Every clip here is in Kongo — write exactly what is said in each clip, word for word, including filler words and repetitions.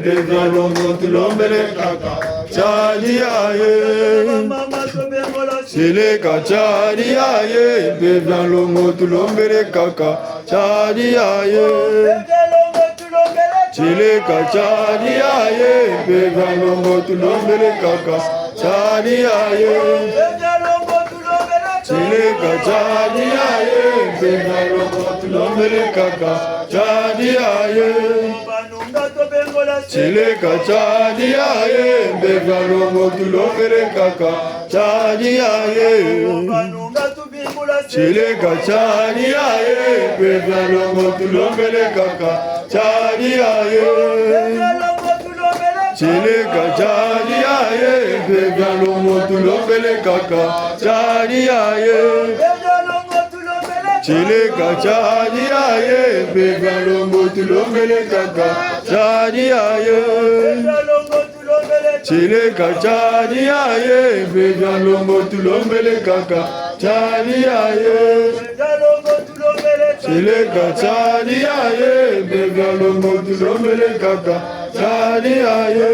Mpeve ya longo tulombele kaka, Tchadi aye. Mama Tobembola. Seleka Tchadi aye, mpeve ya longo tulombele kaka, Tchadi aye. Mpeve ya longo tulombele kaka. Seleka Tchadi aye, mpeve ya longo tulombele kaka, Tchadi aye. Mpeve ya longo tulombele kaka. Seleka Tchadi aye, mpeve ya longo tulombele kaka, Tchadi aye. Banunga Tobembola. Seleka Tchadi aye, mpeve ya longo tulombele kaka, Tchadi aye. Banunga Tobembola. Seleka Tchadi aye, mpeve ya longo tulombele kaka, Tchadi aye. Mpeve ya longo tulombele. Seleka Tchadi aye, mpeve ya longo tulombele kaka, Tchadi aye. Mpeve ya longo tulombele. Seleka Tchadi aye, mpeve ya longo tulombele kaka, Tchadi aye. Mpeve ya longo tulombele. Seleka Tchadi aye, mpeve ya longo tulombele kaka, Tchadi aye. Mpeve ya longo tulombele. Seleka Tchadi aye, mpeve ya longo tulombele kaka, Tchadi aye.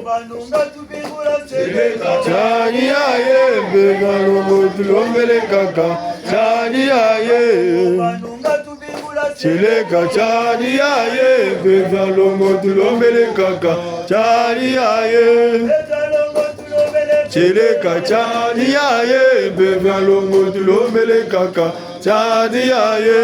Banunga Tobembola. Seleka Tchadi aye, mpeve ya longo tulombele kaka, Tchadi aye. Banunga Tobembola. Seleka Tchadi aye, mpeve ya longo tulombele kaka, Tchadi aye. Mpeve ya longo tulombele. Seleka Tchadi aye, mpeve ya longo tulombele kaka, Tchadi aye.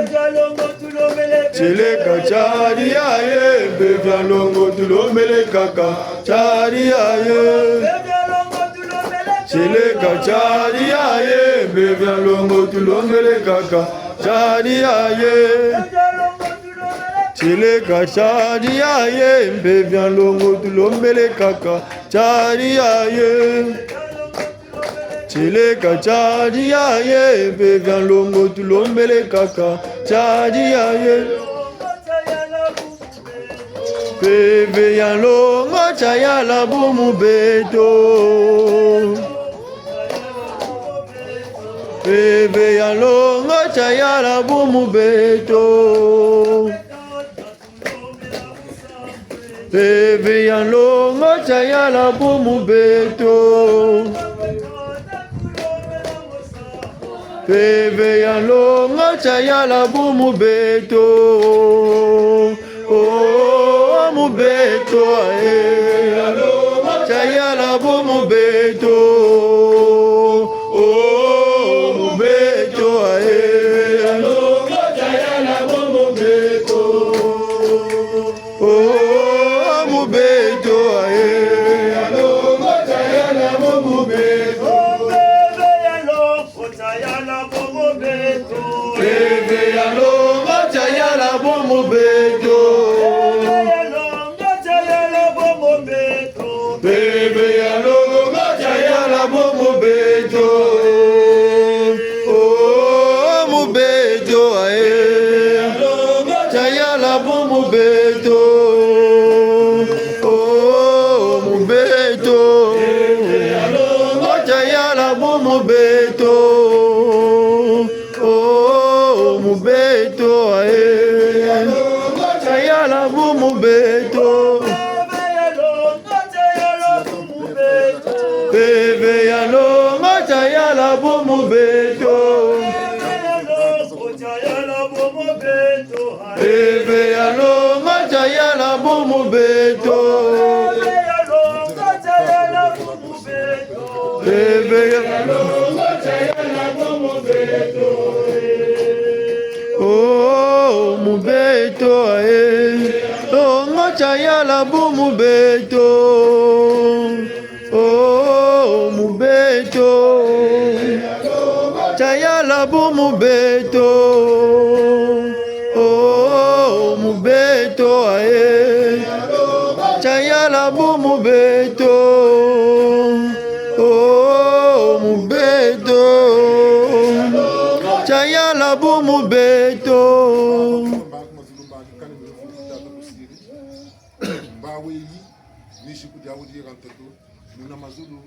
Mpeve ya longo tulombele. Seleka Tchadi aye, mpeve ya longo tulombele kaka, Tchadi aye. Mpeve ya longo tulombele. Seleka Tchadi aye, mpeve ya longo tulombele kaka, Tchadi aye. Mpeve ya longo tulombele. Seleka Tchadi aye, mpeve ya longo tulombele kaka, Tchadi aye. Seleka Tchadi aye, mpeve ya longo tulombele kaka, Tchadi aye. Mpeve ya longo, Tcha Yala, bumu beto. Mpeve ya longo, Tcha Yala, bumu beto. Mpeve ya longo, Tcha Yala, bumu beto. Mpeve ya longo, Tcha Yala, bumu beto. Oh, mu beto, eh. Tcha Yala, bumu beto. Oh, mu beto, eh. Tcha Yala, bumu beto. Oh, mu beto, eh. Tcha Yala, bumu beto. Mpeve ya longo, Tcha Yala, bumu beto. Mpeve ya longo, Tcha Yala, bumu beto. Mpeve ya longo, Tcha Yala, bumu beto. Mpeve ya longo, Tcha Yala, bumu beto. Oh, mu beto, eh. Tcha Yala, bumu beto. Oh, mu beto. Oh, Tcha Yala, bumu beto. Oh, mu beto, eh. Tcha Yala, bumu beto. Mpeve ya longo, Tcha Yala, bumu beto. Mpeve ya longo, Tcha Yala, bumu beto. Mpeve ya longo, Tcha Yala, bumu beto. Oh, mu beto, eh. Longo, Tcha Yala, bumu beto. Oh, mu beto. Tcha Yala, bumu beto. Oh, mu beto, eh. Tcha Yala, bumu beto. Oh, mu beto. Tcha Yala, bumu beto. Mbawu eyi, ni ziku diawu dia ntoto, muna mazulu,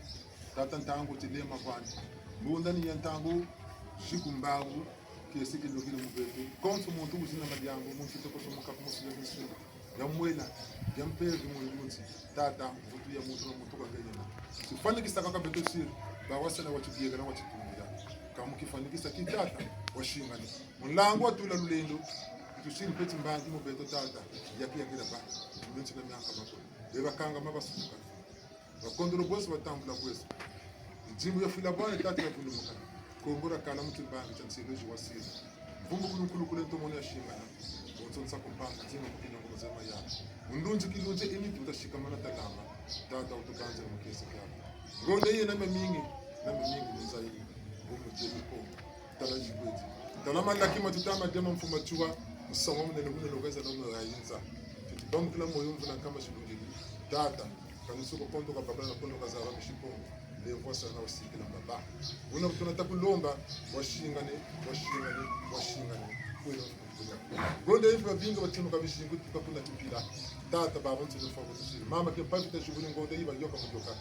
Tata Ntangu tilema kwandi. Mbundani ya ntangu, ziku mbawu, kiese kilokele mu beto. Konso muntu uzina madiambu, muntu tokoso mu kapu musile misuna. ya mwela, ya mpeve mu ndunzi. Tata, mvutu ya muntu na muntu kwa ngeyena. Sifanikisa kaka beto siri, ba wasala wa tibiega na wa titungila. Ka mu kifanikisa ki tata, wasingane. Mu nlangu watula lulendo, tusiri mpe timbangi mu beto tata, yaki yaki na ba, mu nsi na mianka mako. Be bakangama basuka. Bakondolo bonso batambula kweso. Nzimbu ya fila bwana tata ya vunumuka. Kongo dia kala mu timbangi tia nsilu zi wasiri. Mvumbu kulu nkulu kule ntomono ya singana. Bonso nsa kumpanga, nzimbu kukina ngolo zema ya. Mu ndunzi kilunzi ini tuta sikamana talama. Tata utubanze mu kiese kiaku. Ngonde ye na mamingi, na mamingi mu nza yi. Mvumbu je Kongo. Tala zikweti. Tala malaki matuta madema mfuma tiwa. Musamu munene munene ugeza na mu ya inza. Titi bamukila moyo mvula nkama silungili. Tata. Ka nsuka kondo ka babala na kondo ka zaba misi Kongo. Lemvwasa na wasikila mbaba. Una kutuna ta kulomba, wasingane, wasingane, wasingane. Kweno kukunya. Ngonde yi mpe babingi batimuka bizingu tuka kuna timpila. Tata, baba, ntsi nufwa kutusiri. Mama, ke mpavita zibuni ngonde yi bayoka muyoka.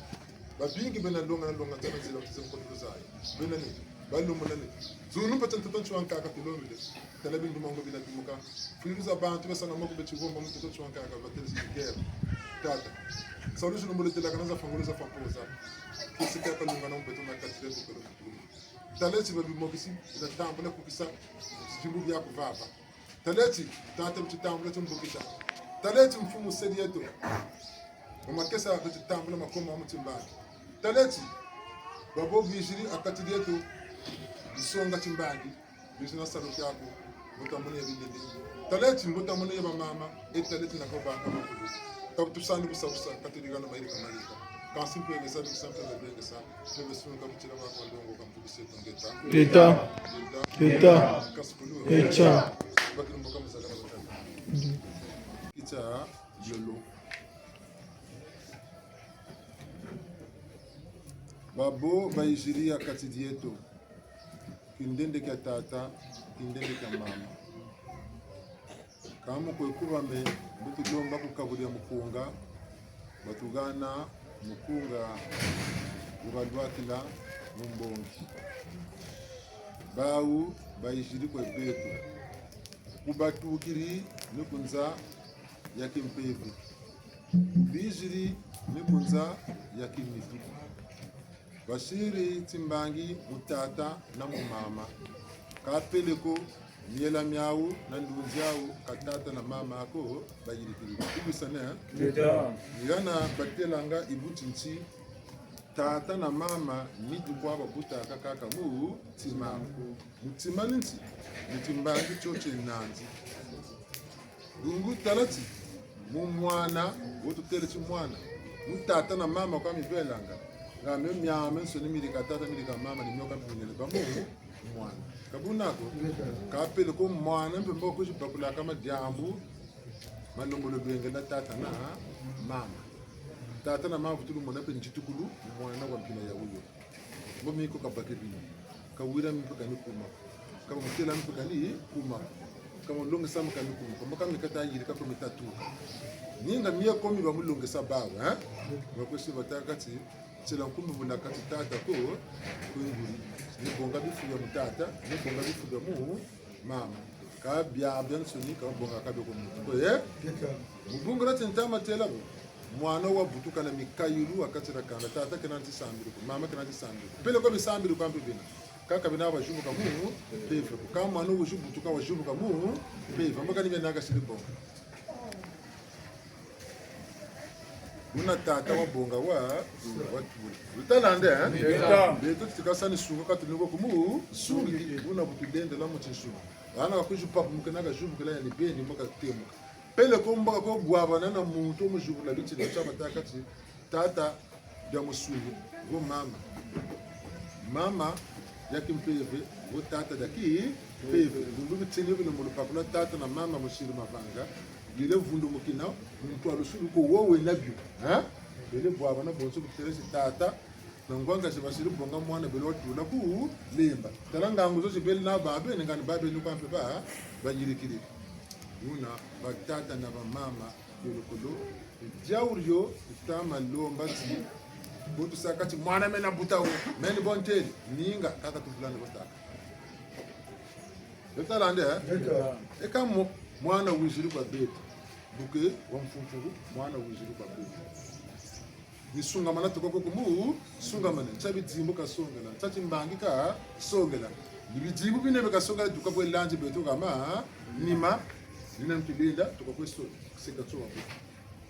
Babingi bena longa na longa nzila nzila kutiza mukotolo zayi. Bena ne, balombola ne. Zunu mpata ntoto nsi wa nkaka tulombele. Tala bindu mango bina bimuka. Fwilu za bantu basanga moko beti gomba mu ntoto nsi wa nkaka batele zikera. Tata. Salu zilumbu letelaka na za fangulu za fampoza. Kisi kaka lunga na mbeto na katile kukolo kukulu. Tala eti babimokisi, ina tambula kukisa, zimbu bia kuvava. Tala eti, tata, mu titambula tia mbukita. Tala eti, mfumu se dieto. Mu makesa mu titambula makoma mu timbangi. Tala eti, babo biziri a kati dieto, nsonga timbangi. Biziri na salu kiaku, mbuta muna ya bilili. Tala eti, mbuta muna ya bamama, e tala eti na kabaka makulu. Ka tusani busa busa, ka tudigana mayirika mayirika. Kansi mpeve za bikisa, mpeve bengesa, mpeve sunu ka butila ba kwa ndongo ka mpuku seto ngeta. Ngeta. Ngeta. Ngeta. Kasikulu. Echa. Bakiri mboka muzaka na batata. Kicha lolo. Babo bayiziri a kati dieto. Kindende kia tata, kindende kia mama. Ka mu kwe kubame, bu tulomba ku kabu dia mukunga, batugana mukunga wu balwakila mu mbongi. Bawu bayiziri kwe beto. Kubatukiri ni ku nza ya kimpeve. Biziri ni ku nza ya kinitu. Basiri timbangi mu tata na mu mama. Ka pele ko miela miawu na ndunzi awu ka tata na mama ko bayirikiri. Kubisane? Ngeta. Ngana batelanga ibuti nti tata na mama nitu kwa babutaka kaka mu tima. Mu tima ni nti? Ni timbangi tio tie nandi. Dungu tala ti, mu mwana, wo tutele ti mwana. Mu tata na mama kwa mibelanga. Nga mio miame nsoni midi ka tata midi ka mama ni mio ka mingele ba mu mwana. Ka buna ko, ka pele ko mwana mpe mbo kwizi bakulaka madiambu, malembolo benge na tata na mama. Tata na mama vutulu mona mpe nzitukulu, mwana wa mpina ya wuyo. Mbo mi ko kabakiri bino. Kawira mi mpe kani kuma. Kamutela mi mpe kani kuma. Kamulongesa mi kani kuma. Kama kami kata yiri kako mitatu. Ninga miya komi bamulongesa bawu, eh? Bakwesi bataka ti, tela nkumbu muna kati tata ko, ko nguri. Ni bonga bifu bia mu tata, ni bonga bifu bia mu mama. Ka bia, biansoni, ka bonga ka bia ko muntu. Ko, eh? Mu bungu dia ti ntama tela bo. Mwana wabutuka na mikayulu a kati dia kanda. Tata kena nti sambidi ko. Mama kena nti sambidi ko. Pele ko bisambidi kwa mpe bina. Kaka bina wazibuka mu mpeve ko. Ka mwana wizi butuka wazibuka mu mpeve. Mbo kani bina kasidi bonga. Buna tata wabonga wa, watula. Lutalande, eh? Ngeta. Beto tutika sani sunga ka tuniko kumu sungi. Buna bu tulendela mu tinsunga. Ana kakwizi papu mukena kazibukila yani beni mbo katemuka. Pele ko mbo ka ko bwabana na muntu mu zibula biti na taba taka ti tata dia musungi, vo mama. Mama dia kimpeve, vo tata dia kimpeve. Lumbu bitini bile mu lupapula tata na mama musiri mavanga. Bile vundumukina, muntu a lusulu ko wo wena bio. Hein? Bele bwabana bonso kutele si tata, na ngwanga si basiri bonga mwana bele watula ku lemba. Tala ngangu zo si bele na babe, ni ngani babe ni kwa mpe ba, bayirikiri. Una, batata na bamama, bele kolo, diawu dio, tutama lomba ti, bo tusaka ti mwana mena buta wo, meni bonteli, ninga, kaka tuvulana botaka. Betalande, eh? Ngeta. E ka mo-, mwana wiziri kwa beto. Buke wa mfumfulu, mwana wizidi kwa bubu. Ni sungamana tuka kuku mu sungamana. Nsa bidimbu kasongela, nsa timbangi kasongela. Ni bidimbu bine bie kasongela, tuka kwe landi beto kama nima. Nina ntubenda, tuka kwe so, seka so wa bubu.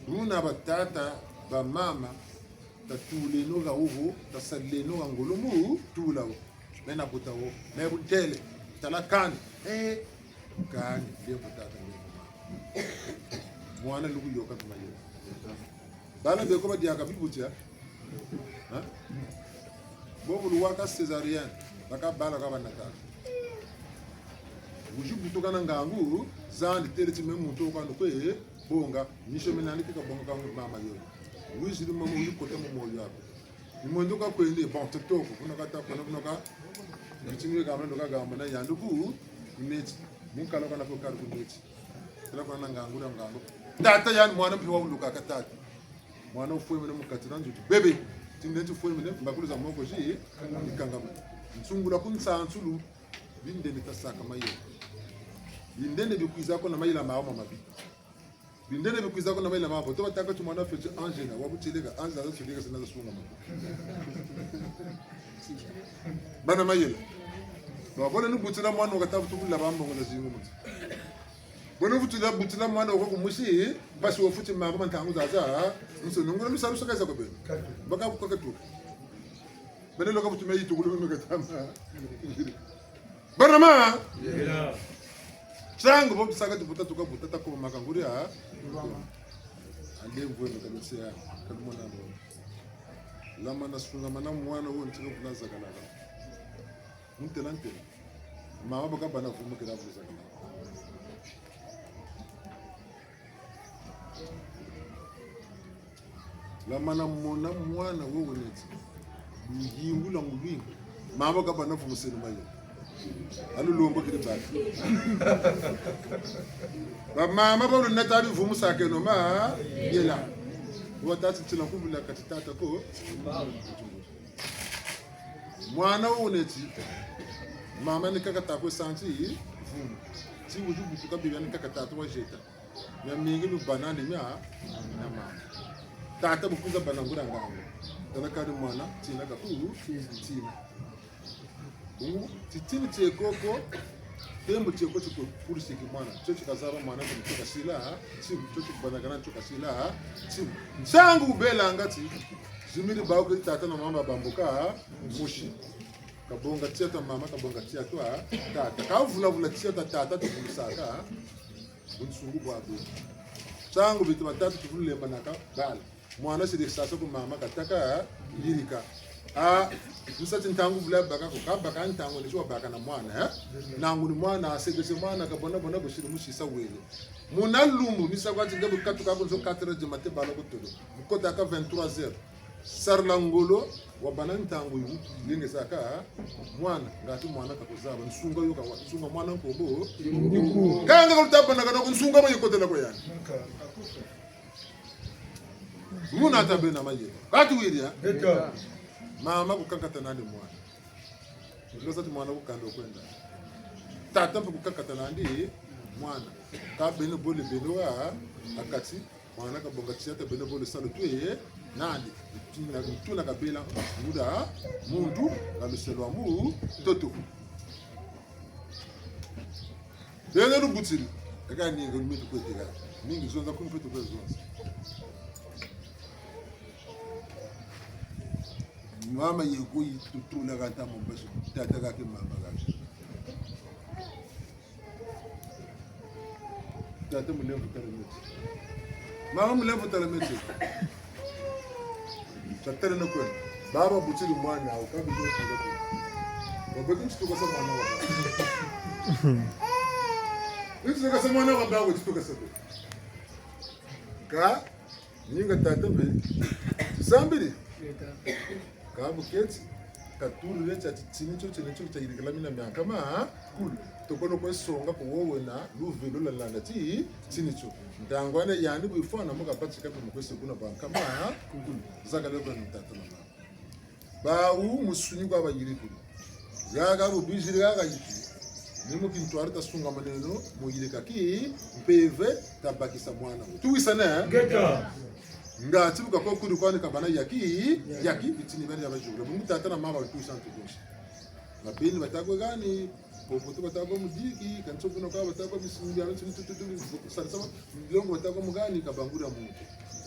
Buna batata, bamama, tatuleno ga ubu, tasaleno ga ngolo mu tula wo. Mena buta wo, me buntele, tala kani. Eh, kani, nde buta tata, nde buta. Mwana luku yoka tuma yo. Bala beko badiaka bibutia. Ha? Bobo luwaka césarienne, baka bala ka banata. Uji butuka na ngangu zandi, tele ti me muntu kwa nukwe bonga, miso mena ni kika bonga kwa mama yo. Wizidi mama uyi kota mu moyo yako. Ni mwendo ka kwende, bon, totoko, kuna kata, kuna, kuna ka, bitini kama ndo kagamba na yandi ku neti. Munkala kana ko karu ku neti. Tala kuna na ngangu, na ngangu. Tata yandi mwana mpe wa uluka ka tata. Mwana ufwemene mu kati na nzutu. Bebe, tinde nti ufwemene, mbakulu za moko zi, ikangama. Nsungula ku nsansulu, bindende tasaka mayela. Bindende bikwiza ko na mayela mawa mamabi. Bindende bikwiza ko na mayela mabo. To bataka ti mwana feti Angela, wa butieleka, Angela za sulika sina za sungama. Bana mayela. Ba, bona nubutila mwana wakata vutu kula bambongo na zingu mutu. Bona vutila, butila mwana wako kumusi, basi wafuti mama mantangu zaza. Nso nungula lusalu saka za ko beno. Baka kukaka tu. Bene loka vutu me yitukulu me katama. Bana ma? Yela. Ntangu bo bisaka ti buta tuka buta ta ko maka nguri a. Ande mvwe me kaluse ya, kalumona mo. Lamana sungamana mwana wo ntika kuna zakalaka. Ntela ntela. Mama baka bana vumu kela vumu zakalaka. Lamana mona mwana wo weneti. Luyingu lwa ngulwingu. Mama kabana vumusenu mayo. Alu lombo kiri bati. Ba mama ba lunata bivumu sakeno mayela. Watati tila kubula kati tata ko. Mwana wo weneti. Mama ni kaka takwe santi vumu. Ti uju butuka bibi ni kaka tata wa jeta. Mia mingi mibana ni mia, mia mama. Tata bukwiza bana ngura ngangu. Tala kadi mwana, tina kaku, tina. Bungu, titini tie koko, tembo tie koko tiko kulisiki mwana. Tio tikazaba mwana, tio kasila, timu, tio tibanakana, tio kasila, timu. Ntangu ubelanga ti, zimiri bau kiri tata na mama bambuka, mushi. Kabonga tiatu a mama, kabonga tiatu a tata. Kavula vula tiatu a tata, tuvulusaka. Bunsungu bwa bwe. Ntangu beto batatu tuvululembanaka bala. Mwana sidi sasa ku mama kataka yirika. Ah, nsa ti ntangu vula baka ko, kabaka ntangu ni tiwa baka na mwana, eh? Ntangu ni mwana, asekese mwana, kabona bona busiri musisa wele. Muna lumbu, misa kwa ti nge bu katuka ku nzo quatre heures du matin bala ku tolo. Bu kotaka vingt-trois heures. Sarila ngolo, wabana ntangu yu, lenge saka, mwana, ngati mwana kakuzaba, nsunga yo kawa, nsunga mwana nkombo. Nduku. Kanga kalutabana kana ku nsunga ma yikotela ko yani. Muna tabe na maye. Kati wiri, eh? Beta. Mama kukankata nandi mwana. Losa ti mwana kukanda kwenda. Tata mpe kukankata nandi mwana. Ka beno bole beno wa, akati. Mwana kabonga tiatu a beno bole salu twe, nandi, ntuna, ntuna kabela, muda, muntu, na luselo wa mu, ntoto. Beno lubutiri, eka ninga lumitu kwete ka, ningi zonza kumpetu kwe zonza. Mama yeko yi tutula kanta mu mbasu, tata kake mama kake. Tata mulemvo tala meti. Mama mulemvo tala meti. Tatala na kwenda. Baba butiri mwana, au kabi zo tula kwenda. Baba tu tuka sa mwana wa. Nsi tuka sa mwana wa baba tuka sa. Ka ninga tata mpe, sambiri. Ka buketi, katulule tia titini tio, titini tio, tia yirikila mina mia nkama kulu. Tokono kwe songa ko wo wena, luvelo lwalanda ti, titini tio. Ntangu ane yandi bwifwana mu kabatika ko mu kwe se kuna ba nkama kulu. Zakala kwa ni tata na mama. Bau musuni kwa bayirikulu. Gaga bubiziri gaga yitu. Ni mu kintwadi tasungamaneno, mu yidika kimpeve, tabakisa mwana. Tuwisane? Ngeta. Ngati bu kakokudi kwani kabana yaki, yaki, bitini bani ya bajula. Bungu tata na mama batuwisa ntu konso. Mabeni batakwe gani, popo tu batakwe mudiki, kanso kuna kwa batakwe bisimbi, ya bitini tututu, salisama, bilongo batakwe mugani, kabangula muntu.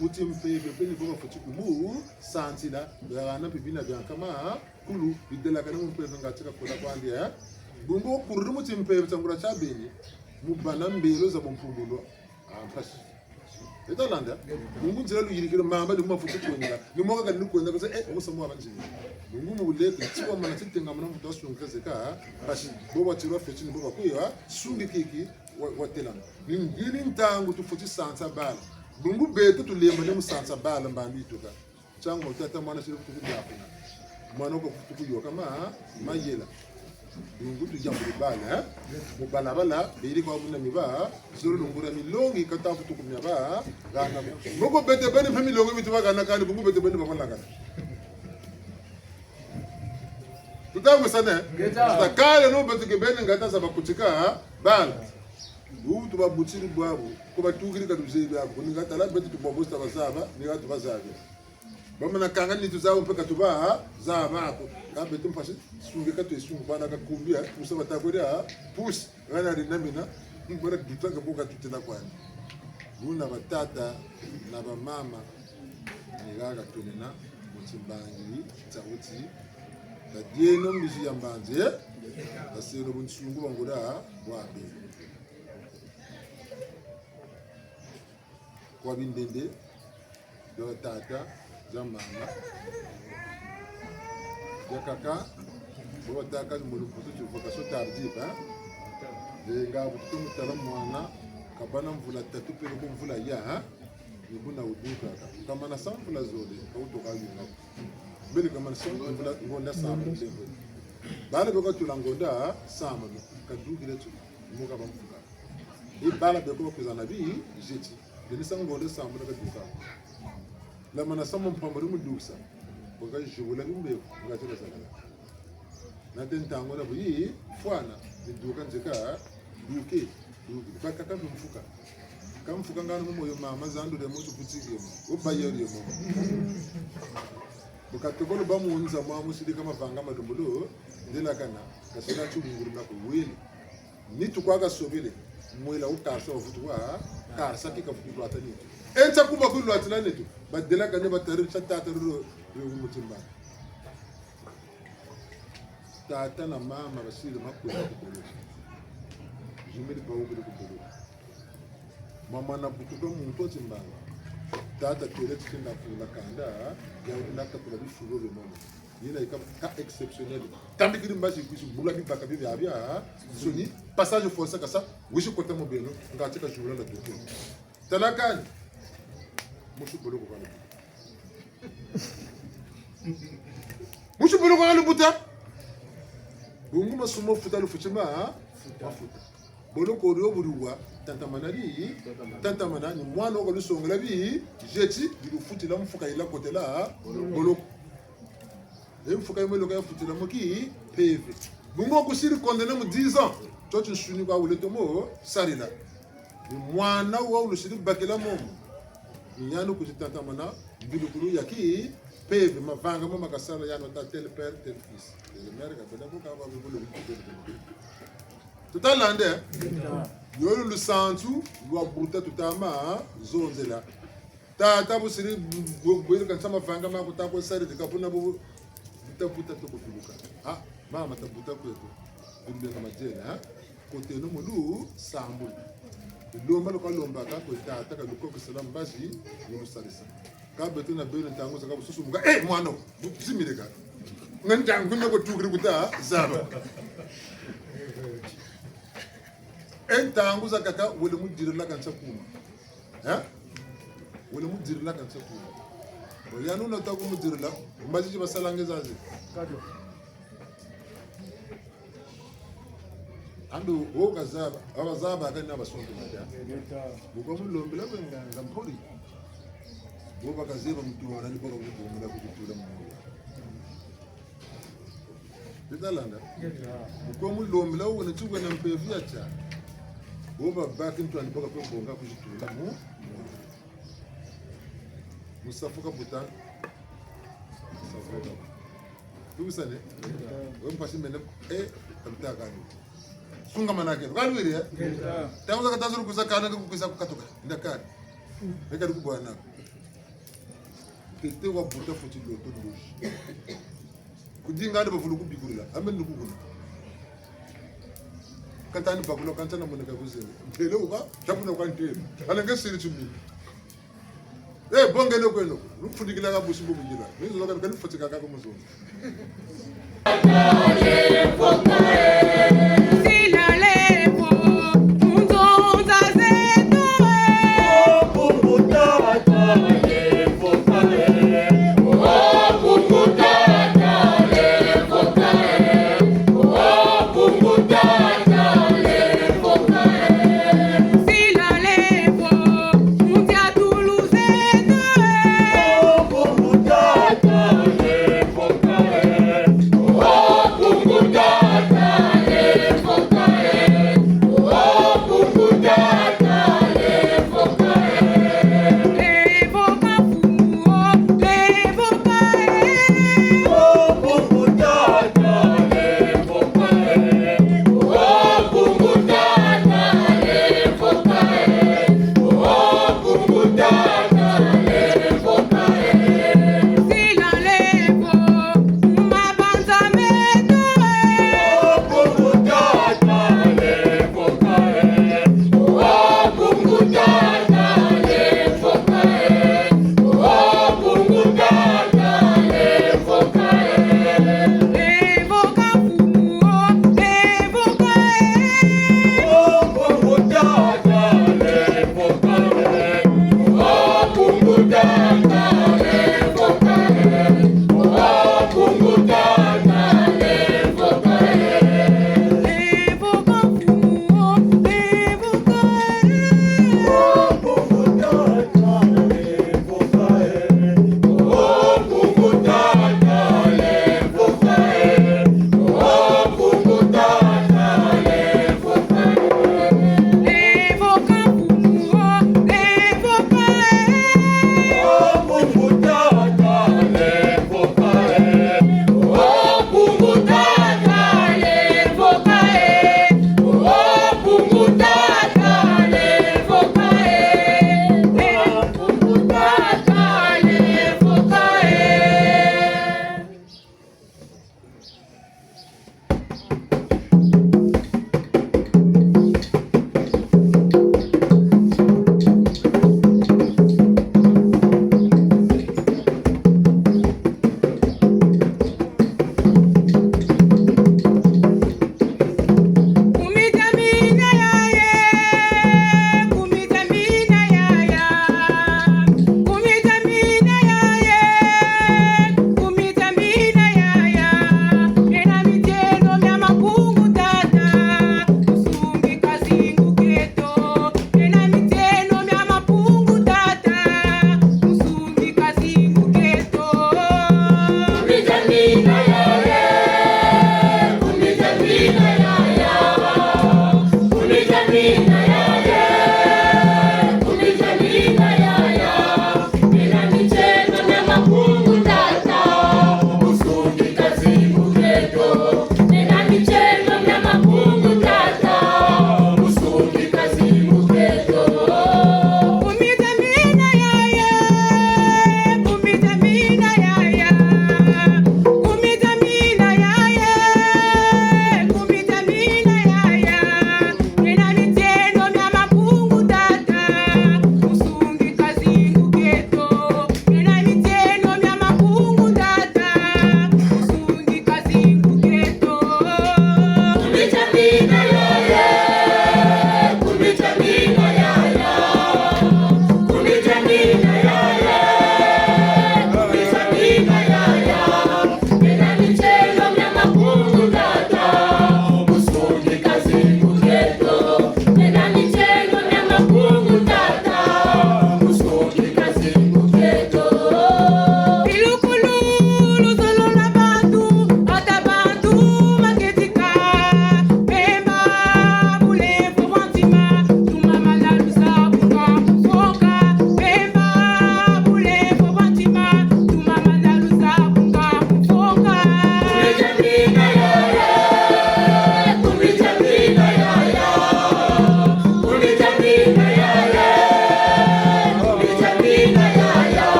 Muti mpeve, pe ni bo bafweti kumu, sansila, bana bibina bya nkama, kulu, bidelakana mu mpeve ngati kakula kwandi, eh? Bungu kulu muti mpeve tangula tia beni, mu bana mbelo za bumpumbulu. Ah, mpasi. Eta landa? Bungu nzila luyidikila mamba ni mafweti kwenda. Ni moka kani kwenda, kasa, eh, osa mwa banzini. Bungu mu buleke, tiwa mana titenga mana mutu asungika zeka, mpasi. Bo batiri bafweti ni bo bakwe, sungikiki, wa, watelana. Ni ngini ntangu tufweti sansa bala. Bungu beto tulembane mu sansa bala, mbambi tuka. Ntangu tata mwana siri kutu kudia kuna. Mwana ko kutu kuyoka ma, mayela. Bungu tuyambuli bala, eh? Mu balabala, beri kwa buna miba, zolo lungula milongi, kata kutu kumya ba, gana. Moko bete beni mpe milongi mitu bagana kani, bungu bete beni babalagana. Tutawisane? Ngeta. Tutakale no beto ke beni ngata za bakutika, bala. Bungu tubabutiri bwabu, ko batukiri ka luzebi abu, ni ngata la beto tubabusta bazaba, ni ngata bazaba. Bamana kanga nitu zawu mpe ka tuba, ha? Zaba ko. Ka beto mpasi, sunge ka tusungu bana ka kumbi, ha? Kusa bata ko dia, ha? Pusi, gana ri na mina, mbara duta ka boka tutela kwani. Buna batata, na bamama, ni gaga tunena, mu timbangi, tsa uti, tadieno mbizi ya mbanzi, eh? Taseno bunsungu bangula, bwabe. Kwa bindende, bya tata, bya mama, bya kaka, bo bataka mu lukutu ti vocation tardive, hein? Eh, nga butu mutala mwana, kabana mvula tatu peleko mvula ya, hein? Ni buna udukaka. Kamana sa mvula zole, ka utoka yunga. Mbele kamana sa mvula ngonda samba, mbele. Bala beko tula ngonda samba, kadukila tu, moka bamfuka. E bala beko bakwiza na bi, jeti. Beni sa ngonda samba na kaduka. La mana sa mu mpamba di mu dukisa. Baka jubula bimbevo, nga tila zala. Na te ntangu na buyi, fwana, ni duka nzeka, duke, duke. Baka ka mfuka. Ka mfuka ngana mu moyo mama, zandu de mutu kutiki mo. Uba yeri mo. Buka tokolo ba mu nza mwa musidi kama vanga madumbulu, delakana, kasila chubunguru na kuwili. Nitu kwa kasobele, mwela ukarsa wavutu wa, karsa ki kavutu lwata nitu. E nsa kuba ku lwatila nitu, badelakane batari sa tata ruru, ruru mutima. Tata na mama basiri makwela ku boloko. Jumeli bawukele ku boloko. Mama na butuka muntu wa timbanga. Tata tele tikenda kula kanda, ya na kakula bifulu bya mama. Yina ika ka exceptionnel. Tambikiri mbazi kwisi bula bibaka bibya bya, soni, passage forcé kasa, wisi kota mu beno, ngati ka jula la duke. Tala kani. Musu boloko kana. Musu boloko kana buta. Bungu masumu futa lufweti ma, ha? Mafuta. Boloko dio buluwa, tatamana di, tatamana ni mwana wo kalusongela bi, jeti, bilufutila mfuka yila kotela, boloko. E mfuka yimwe loka yafutila mo kimpeve. Bungu kusiri condamné mu dix ans. Tio ti nsuni kwa wele tomo sarila. Ni mwana wa ulusiri bakila momo. Ni yandi kwizi tatamana, mbilukulu ya kimpeve, mavanga mo makasala yandi ta tel père, tel fils. Tel mère, ka bela ko ka ba bibulu. Tutalande? Yo lusansu lwa buta tutama zonzela. Tata busiri bu-, bu-, bwiri kansa mavanga ma kuta ko sari dika buna bu-, buta buta to kubiluka. Ha, mama ta buta kweto. Bimbe na majele, ha? Koteno mu lusambulu. Lomba lo kalombaka ko tata ka lukokisila mbazi, mu lusarisa. Ka beto na beno ntangu zaka bususu muka, eh, mwana, bu-, zimire ka. Nga ntangu na ko tukiri kuta, zaba. E ntangu zakaka, wele mu dirila kansa kuma. Hein? Wele mu dirila kansa kuma. Oyanu na ta ku mu dirila, mbazi zi basalanga zazi. Kado. Ando, wo kazaba, abazaba kani na basonto mata. Ngeta. Buka mu lombela kwe nga, nga mpoli. Bo bakazeba mutu wana, ni bo bakutula mu. Zalanda. Mu kwe mu lombila wena ti wena mpeve ya ntia. Bo babaki ntwadi baka kwe bonga ku zitula mu. Mu safu kabuta. Safu kabuta. Tuwisane? We mpasi mene, eh, kabuta kani. Sungamana keno. Kalwiri, eh? Ntangu zakaka ta nzolo kwiza kana, ka kwiza kukatuka. Ndakani. Eka dikubwana. Ntete wa buta fweti loto ndozi. Kudinga andi bavulu kubikulula. Amen, nukukuna. Kantani bakula, kantana moneka kuzele. Ntele uba, tabuna kwa ntele. Alenge siri tumi. Eh, bonga eno kweno. Nufundikila ka busi bubindila. Nizo kani, kani futika ka kumuzo.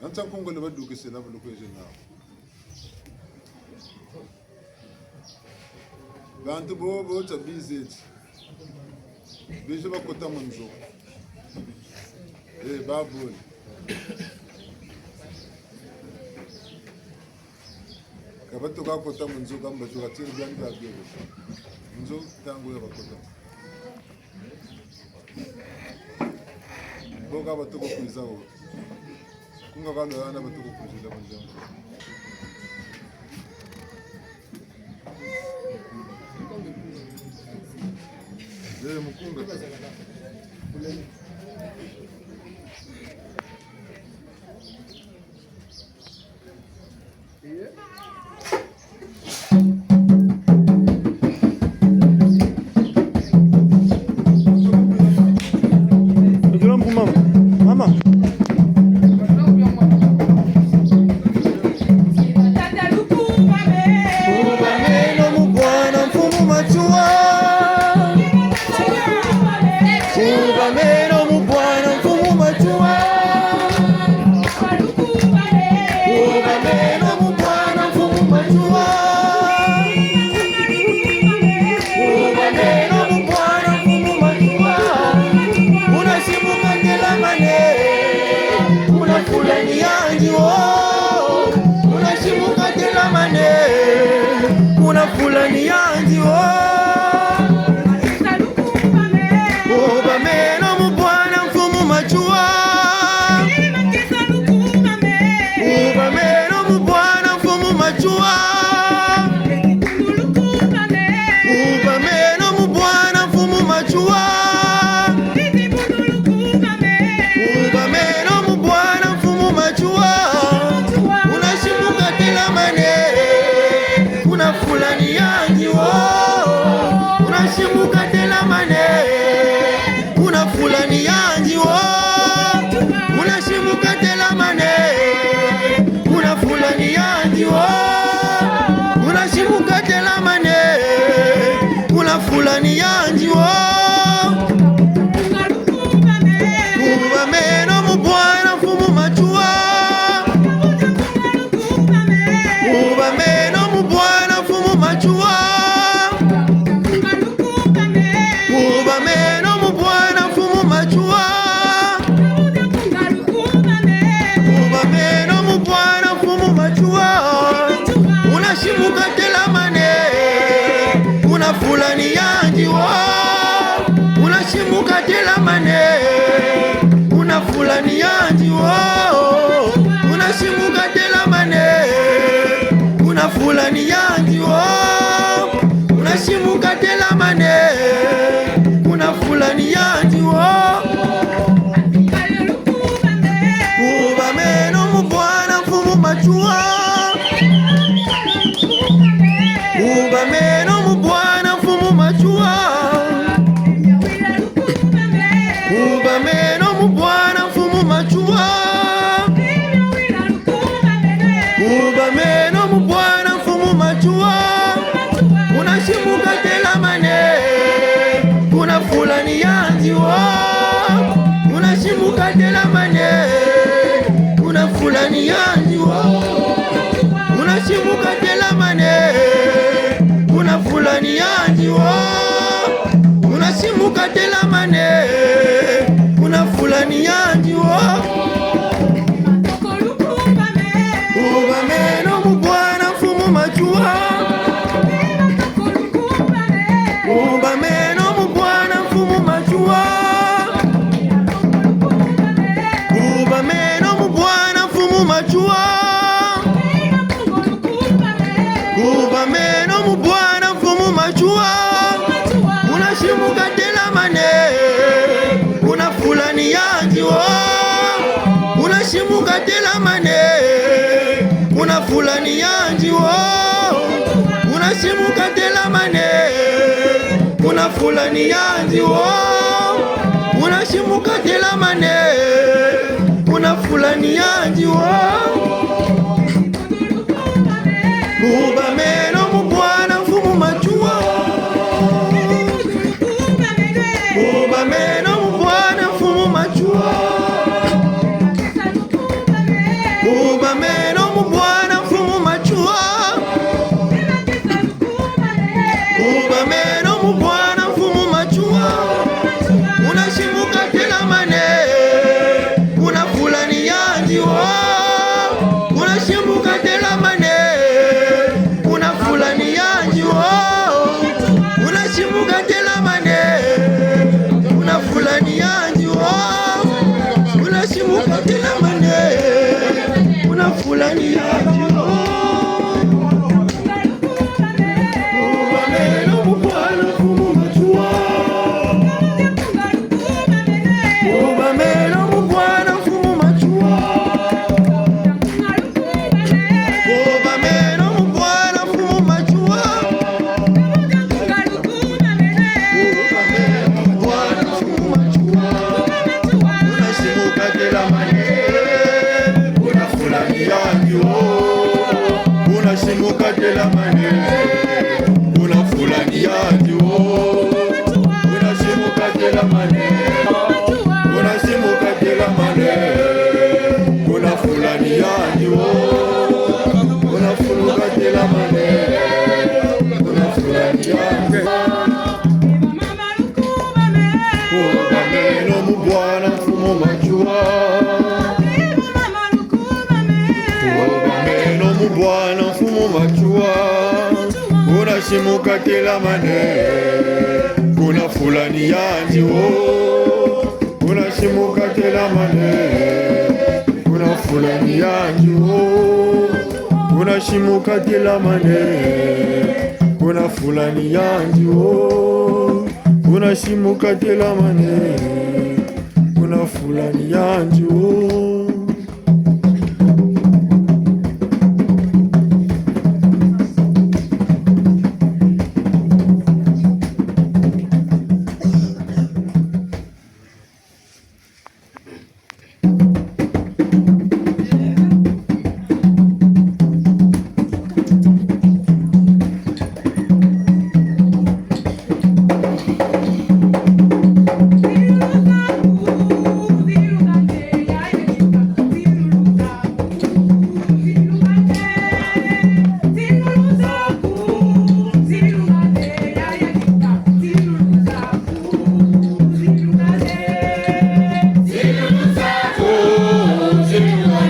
Ansa Kongo le badukisila bulu kweze na. Bantu bobo tabizeti. Bizi bakota mu nzo. Eh, babule. Ka batuka kota mu nzo, kamba tuka tiri biani bia biebo. Mu nzo ntangu ya bakota. Boka batuka kwiza wo. Kunga kalo yana batuka kwizila mu nzo. Eh, mukunga. Mama. Mama. Tata Lukuba me. Kuba meno mu bwana mfumu Matsoua. Kuba meno mu bwana mfumu Matsoua. Kuba meno mu bwana mfumu Matsoua. Kuba meno mu bwana mfumu Matsoua. Una simuka telamane. Una fula ni yandi wo. Una simuka telamane. Una fula ni yandi wo. Kuba meno mu bwana mfumu Matsoua. Kuba meno mu bwana mfumu Matsoua. Kuba meno mu bwana mfumu Matsoua. Kuba meno mu bwana mfumu Matsoua. Una simuka telamane. Una fula ni yandi wo. Una simuka telamane. Una fula ni yandi wo. Una simuka telamane. Una fula ni yandi wo. Una simuka telamane. Una fula ni yandi wo. Kuba meno mu bwana mfumu Matsoua. Kuba meno mu bwana mfumu Matsoua. Kuba meno mu bwana mfumu Matsoua. Kuba meno mu bwana mfumu Matsoua. Una simuka telamane. Una fula ni yandi wo. Una simuka telamane. Una fula ni yandi wo. Una simuka telamane. Una fula ni yandi wo. Una simuka telamane. Una fula ni yandi wo. Kuba meno mu bwana mfumu Matsoua. Kuba meno mu bwana mfumu Matsoua. Kuba meno mu bwana mfumu Matsoua. Kuba meno mu bwana mfumu Matsoua. Una simuka telamane. Una fula ni yandi wo. Una simuka telamane. Una fula ni yandi wo. Una simuka telamane. Una fula ni yandi wo. Una simuka telamane. Una fula ni yandi wo. Kuba meno mu bwana mfumu Matsoua. Kuba meno mu bwana mfumu Matsoua. Kuba meno mu bwana mfumu Matsoua. Kuba meno mu bwana mfumu Matsoua. Una simuka telamane. Una fula ni yandi wo. Una simuka telamane. Una fula ni yandi wo. Una simuka telamane. Una fula ni yandi wo. Una simuka telamane. Una fula ni yandi wo. Kuba meno mu bwana mfumu Matsoua. Kuba meno mu bwana mfumu Matsoua. Telamane, kuna fula ni yandi wo. Kuna simuka telamane. Kuna simuka telamane. Kuna fula ni yandi wo. Kuna fuluka telamane. Kuna fula ni yandi. Kubameno mu bwana mfumu Matsoua. Kubameno mu bwana mfumu Matsoua. Kuna simuka telamane. Kuna fula ni yandi wo. Kuna simuka telamane. Kuna fula ni yandi wo. Kuna simuka telamane. Kuna fula ni yandi wo. Kuna simuka telamane. Kuna fula ni yandi wo.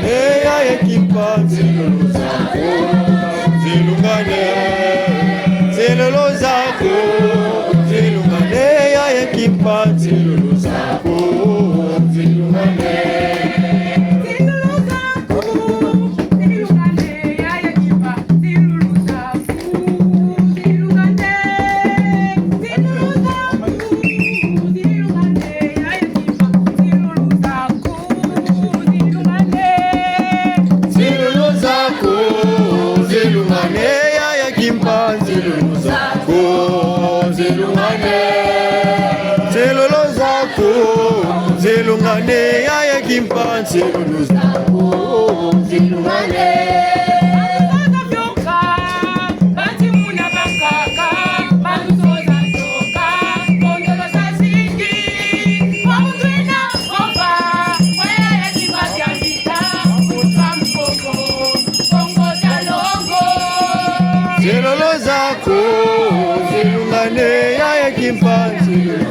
Eya ye kimpa nzilulu zaku zilungane. Nzilulu zaku zilungane, ya ye kimpa nzilulu zaku zilungane. Nzilulu zaku zilungane, ya ye kimpa nzilulu zaku zilungane. Nzilulu zaku zilungane, ya ye kimpa nzilulu zaku zilungane. Nzilulu zaku zilungane, ya ye kimpa nzilulu zaku zilungane. Nzilulu zaku zilungane, ya ye kimpa nzilulu.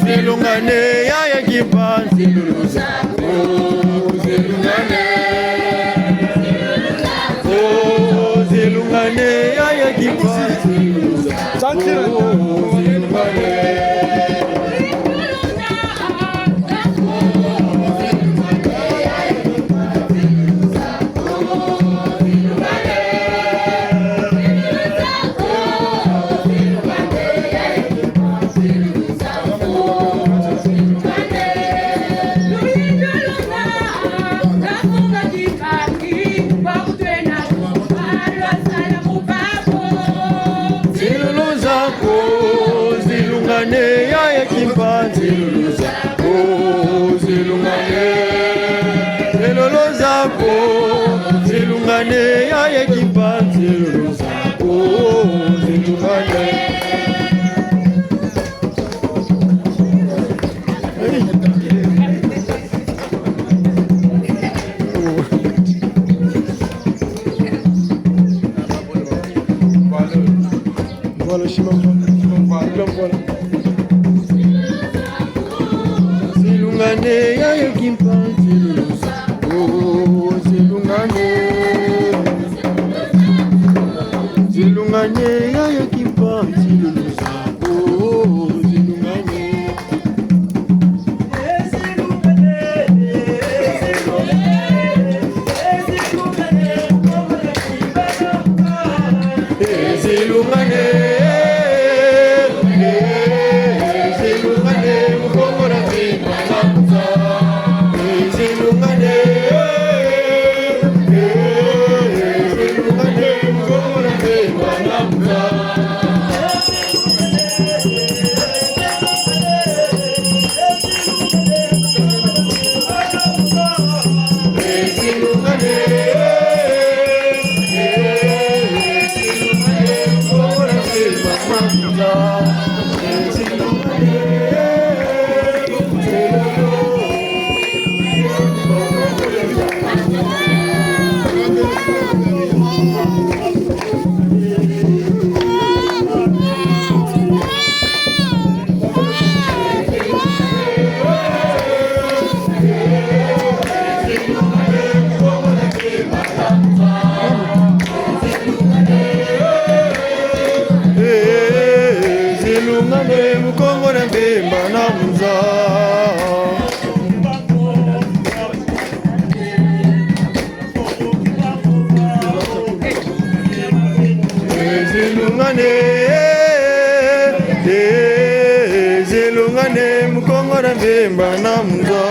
Zilungane, ya ye kimpa nzilulu zaku zilungane. Oh, zilungane, ya ye kimpa nzilulu zaku zilungane. Nzilulu zaku zilungane, ya ye kimpa nzilulu zaku zilungane. Nzilulu zaku zilungane, ya ye kimpa nzilulu zaku zilungane. Voilà, shima, shima, voilà. Zilungane, ya ye kimpa nzilulu zaku zilungane. Zilungane, ya ye kimpa nzilulu zaku zilungane. Eh, zilungane mu Kongo dia Mvimba na mu nza. Eh, zilungane, eh, zilungane mu Kongo dia Mvimba na mu nza.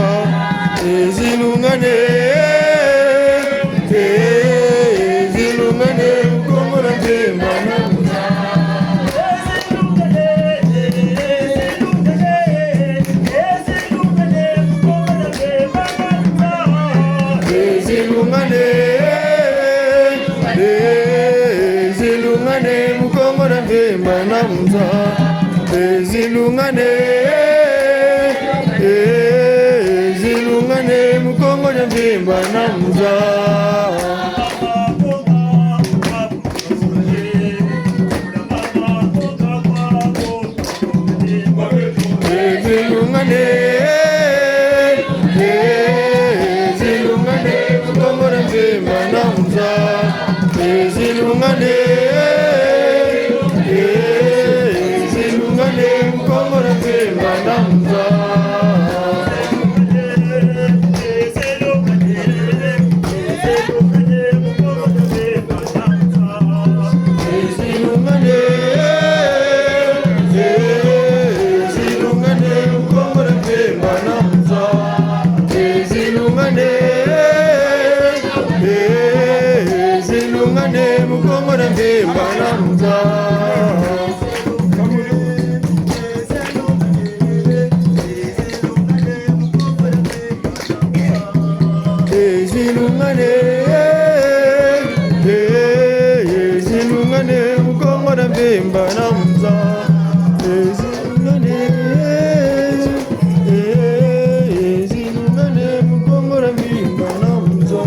Eh, zilungane, eh, zilungane mu Kongo dia Mvimba na mu nza. Eh, zilungane, eh, zilungane mu Kongo dia Mvimba na mu nza. Eh, zilungane, eh, zilungane mu Kongo dia Mvimba na mu nza. Eh, zilungane, eh, zilungane mu Kongo dia Mvimba na mu nza. Eh, zilungane, eh, zilungane mu Kongo dia Mvimba na mu nza. Eh, zilungane, eh, zilungane mu Kongo dia Mvimba na mu nza. Eh, zilungane, eh, zilungane mu Kongo dia Mvimba na mu nza. Eh, zilungane, eh, eh, zilungane mu Kongo dia Mvimba na mu nza. Eh, zilungane, eh, eh, zilungane mu Kongo dia Mvimba na mu nza.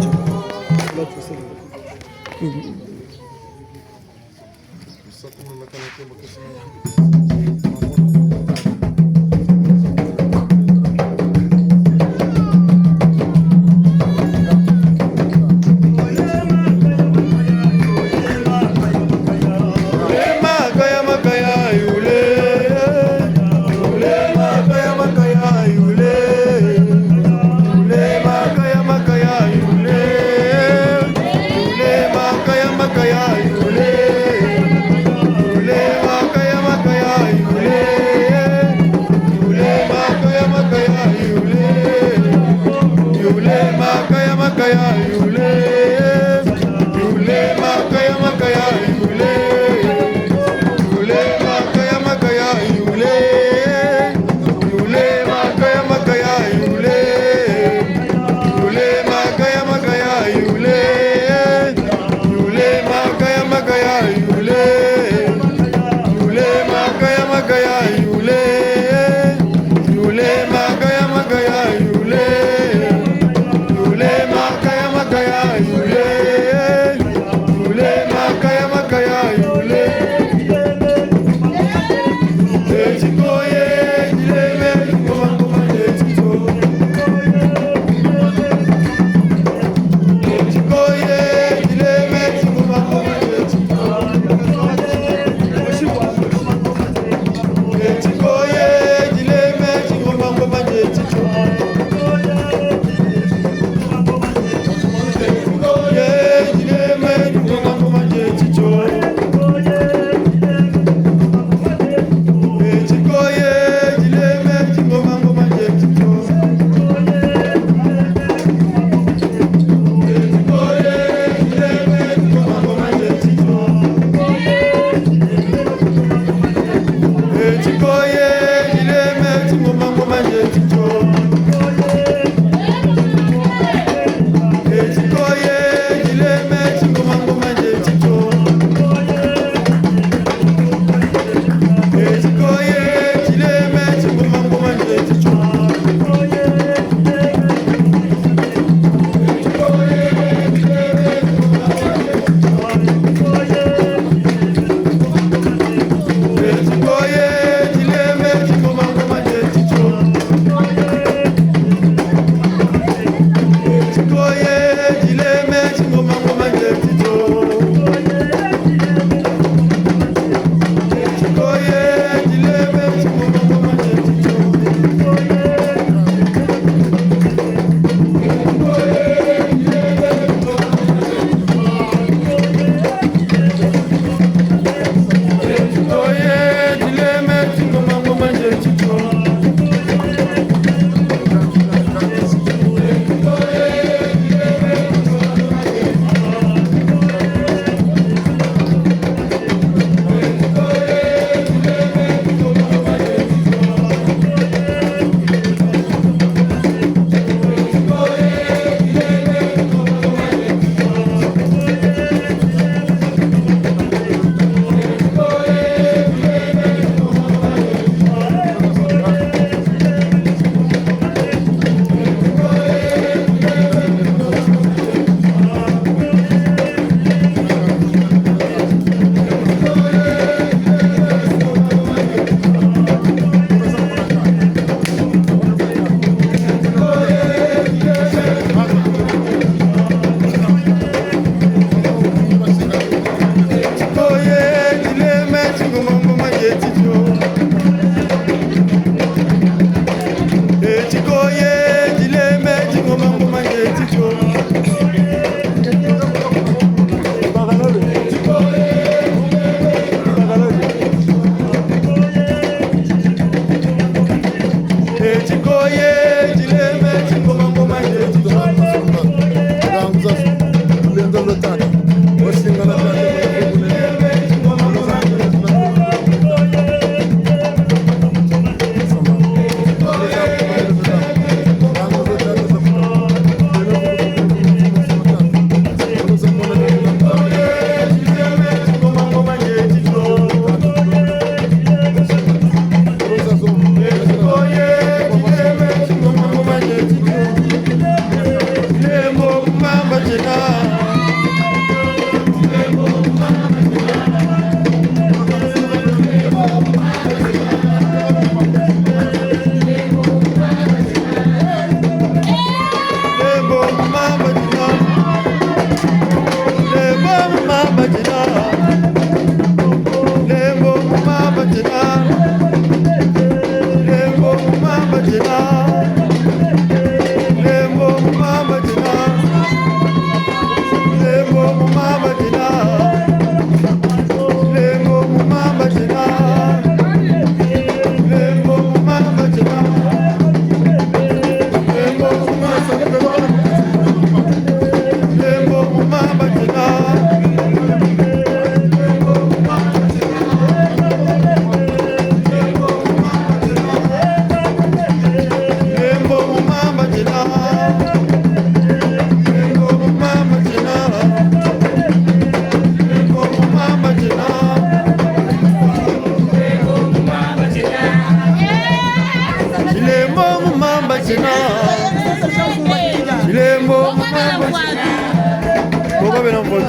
Kwa bena mvoto.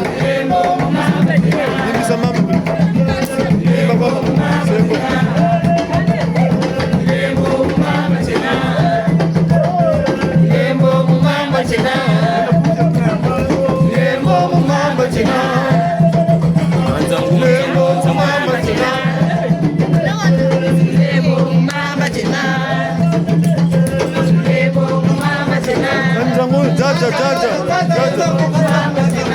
Limbisa mama. Limba kwa mama. Seko. Nzangu, jaja, jaja, jaja.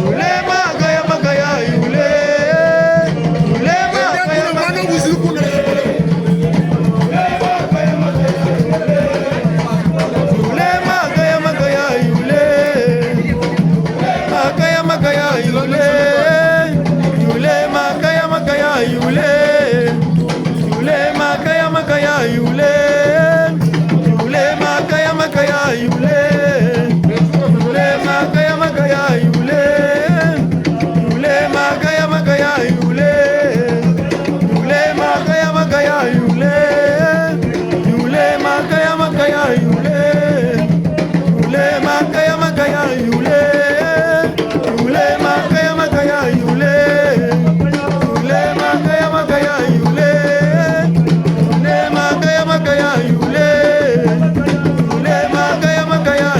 Yule makaya makaya yule. Makaya makaya yule. Yule makaya makaya yule. Yule makaya makaya yule. Yule makaya makaya yule. Yule makaya makaya yule. Yule makaya makaya yule. Yule makaya makaya yule. Yule makaya makaya yule. Yule makaya makaya yule. Yule makaya makaya yule. Yule makaya makaya yule. Yule makaya makaya yule. Yule makaya makaya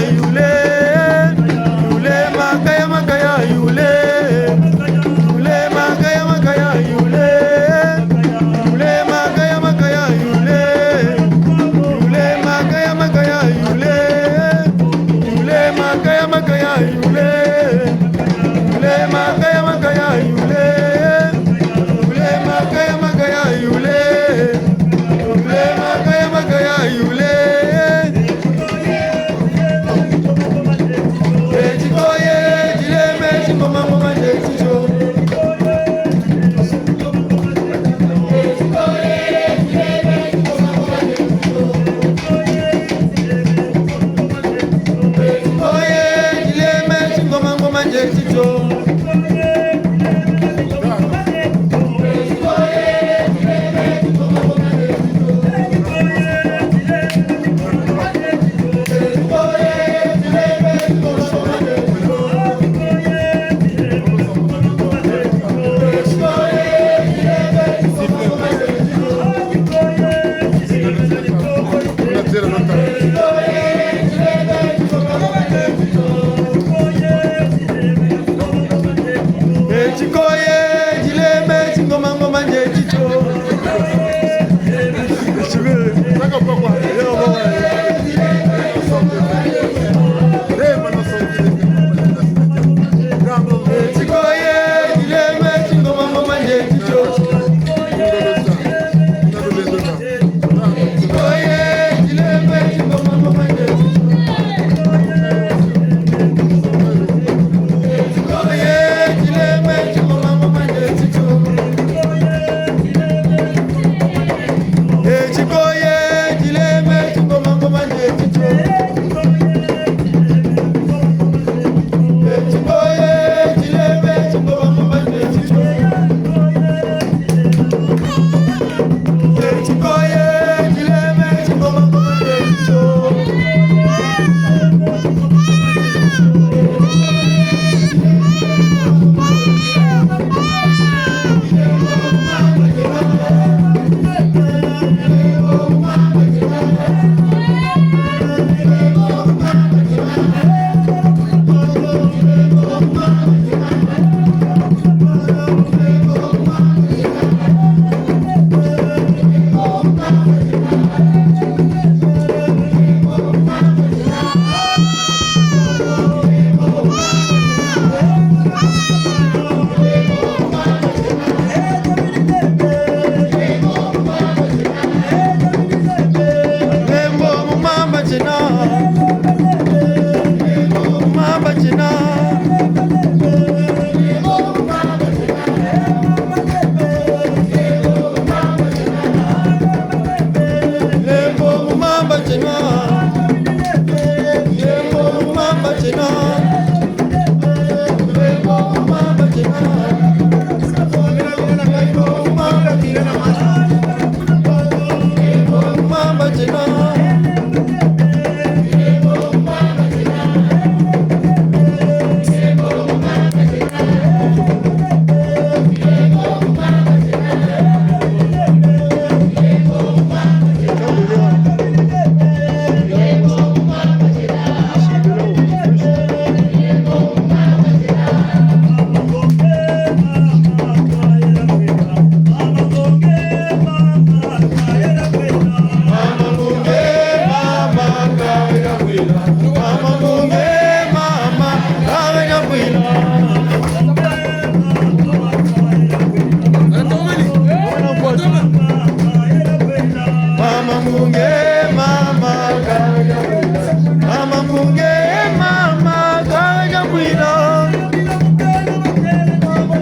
Ngunge mama, kaka dia bwila. Mama Ngunge mama, kaka dia bwila.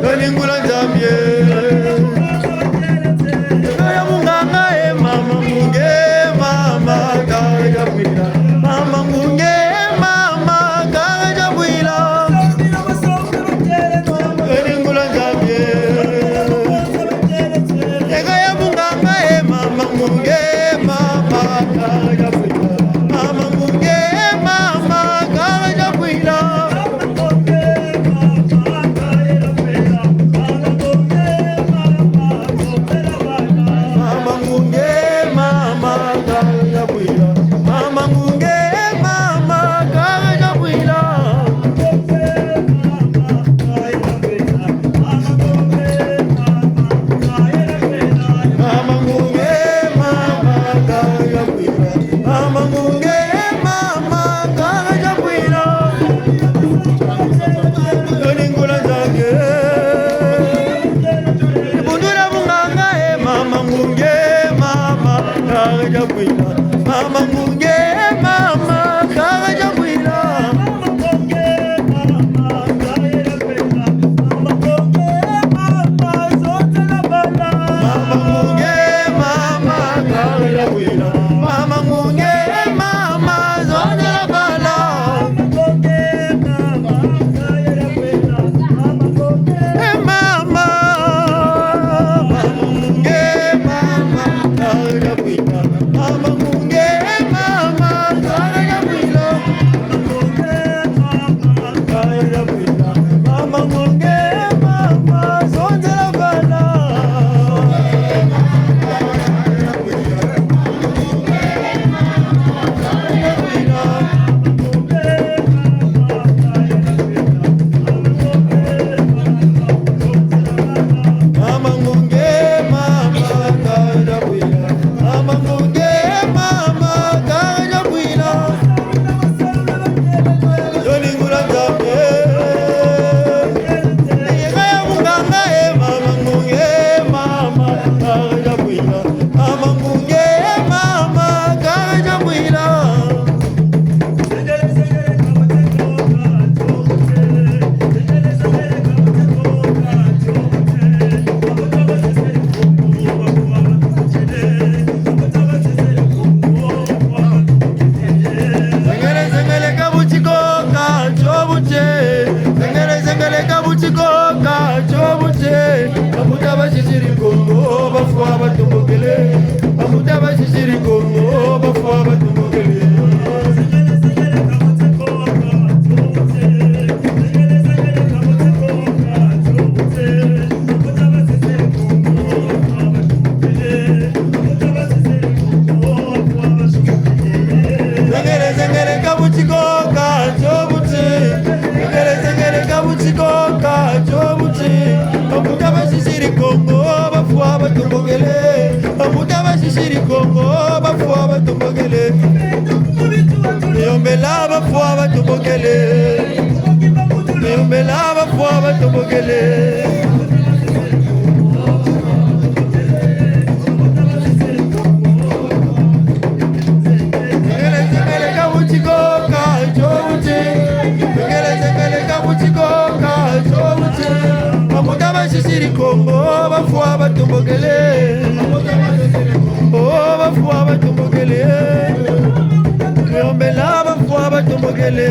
Toni ngula Nzambi e. Kaka ya bunganga e, mama Ngunge mama, kaka dia bwila. Mama Ngunge mama, kaka dia bwila. Toni ngula Nzambi e. Kaka ya bunganga e, mama Ngunge mama, kaka dia bwila. Mama Ngunge mama, kaka dia bwila. Mama Ngunge mama, kaka dia bwila. Mama Ngunge mama, kaka dia bwila. Mama Ngunge mama, kaka dia bwila. Mama Ngunge mama, kaka dia bwila. Toni ngula Nzambi e. Dibundu dia bunganga e, mama Ngunge mama, kaka dia bwila. Mama Ngunge mama, kaka dia bwila. Mama Ngunge mama, kaka dia bwila. Mama Ngunge mama, zonzela bala. E mama, Mama Ngunge mama, kaka dia bwila. Mama Ngunge mama, kaka dia bwila. Mama Ngunge mama, zonzela bala. Mama Ngunge mama, kaka dia bwila. Mama Ngunge mama, kaka dia bwila. Toni ngula Nzambi e. Yeka ya bunganga e, mama Ngunge mama, kaka dia bwila. Mama Ngunge mama, kaka dia bwila. Zengele, zengele, kabuti koka, tio buti. Zengele, zengele, kabuti koka, tio buti. Bambuta basisidi Kongo, bafwa batombokele. Bambuta basisidi Kongo, bafwa batombokele. Zengele, zengele, kabuti koka, tio buti. Zengele, zengele, kabuti koka, tio buti. Bambuta basisidi Kongo, bafwa batombokele. Bambuta basisidi Kongo, bafwa batombokele. Yombela, bafwa batombokele. Yombela, bafwa batombokele. Zengele, zengele, kabuti koka, tio buti. Zengele, zengele, kabuti koka, tio buti. Bambuta basisidi Kongo, bafwa batombokele. Oh, bafwa batombokele. Yombela, bafwa batombokele.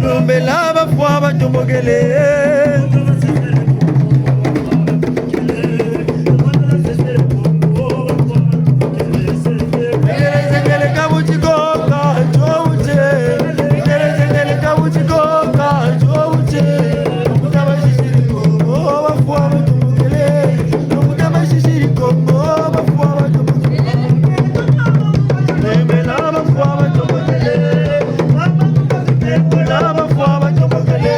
Yombela, bafwa batombokele. Zengele, zengele, kabuti koka, tio buti. Zengele, zengele, kabuti koka, tio buti. Bambuta basisidi Kongo, bafwa batombokele. Bambuta basisidi Kongo, bafwa batombokele. Yombela, bafwa batombokele. Yombela, bafwa batombokele.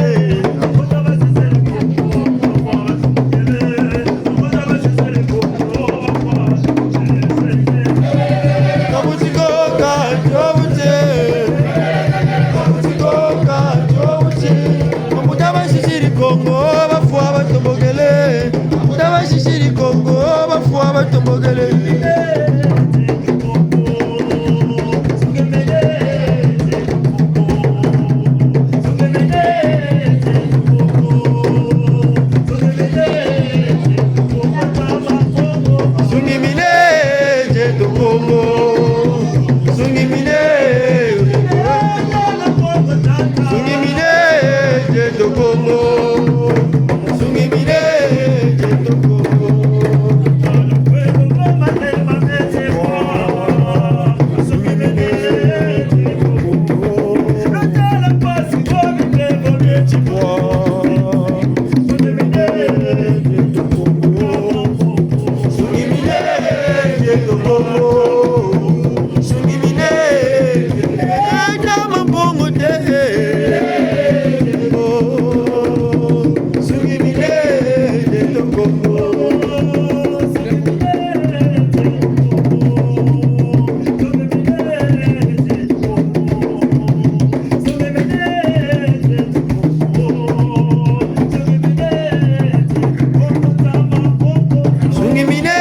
Nsungi mina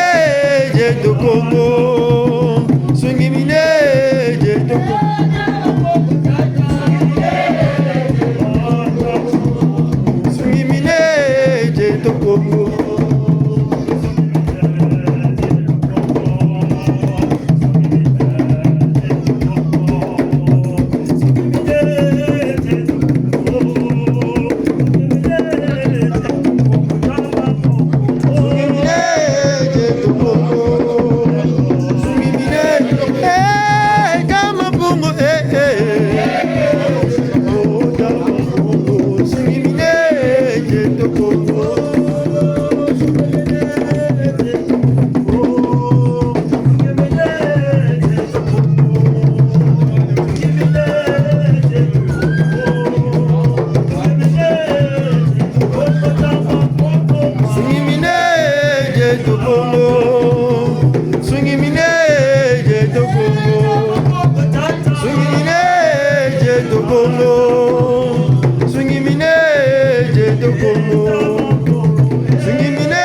dieto Kongo, nsungi mina dieto Kongo, nsungi mina dieto Kongo. Nsungi mina dieto Kongo, nsungi mina dieto Kongo, nsungi mina dieto Kongo, nsungi mina dieto Kongo, nsungi mina dieto Kongo, nsungi mina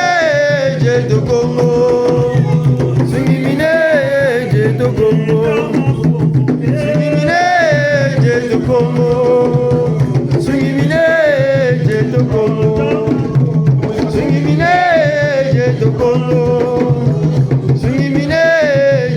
dieto Kongo, nsungi mina dieto Kongo, nsungi mina dieto Kongo, nsungi mina dieto Kongo, nsungi mina dieto Kongo, nsungi mina dieto Kongo.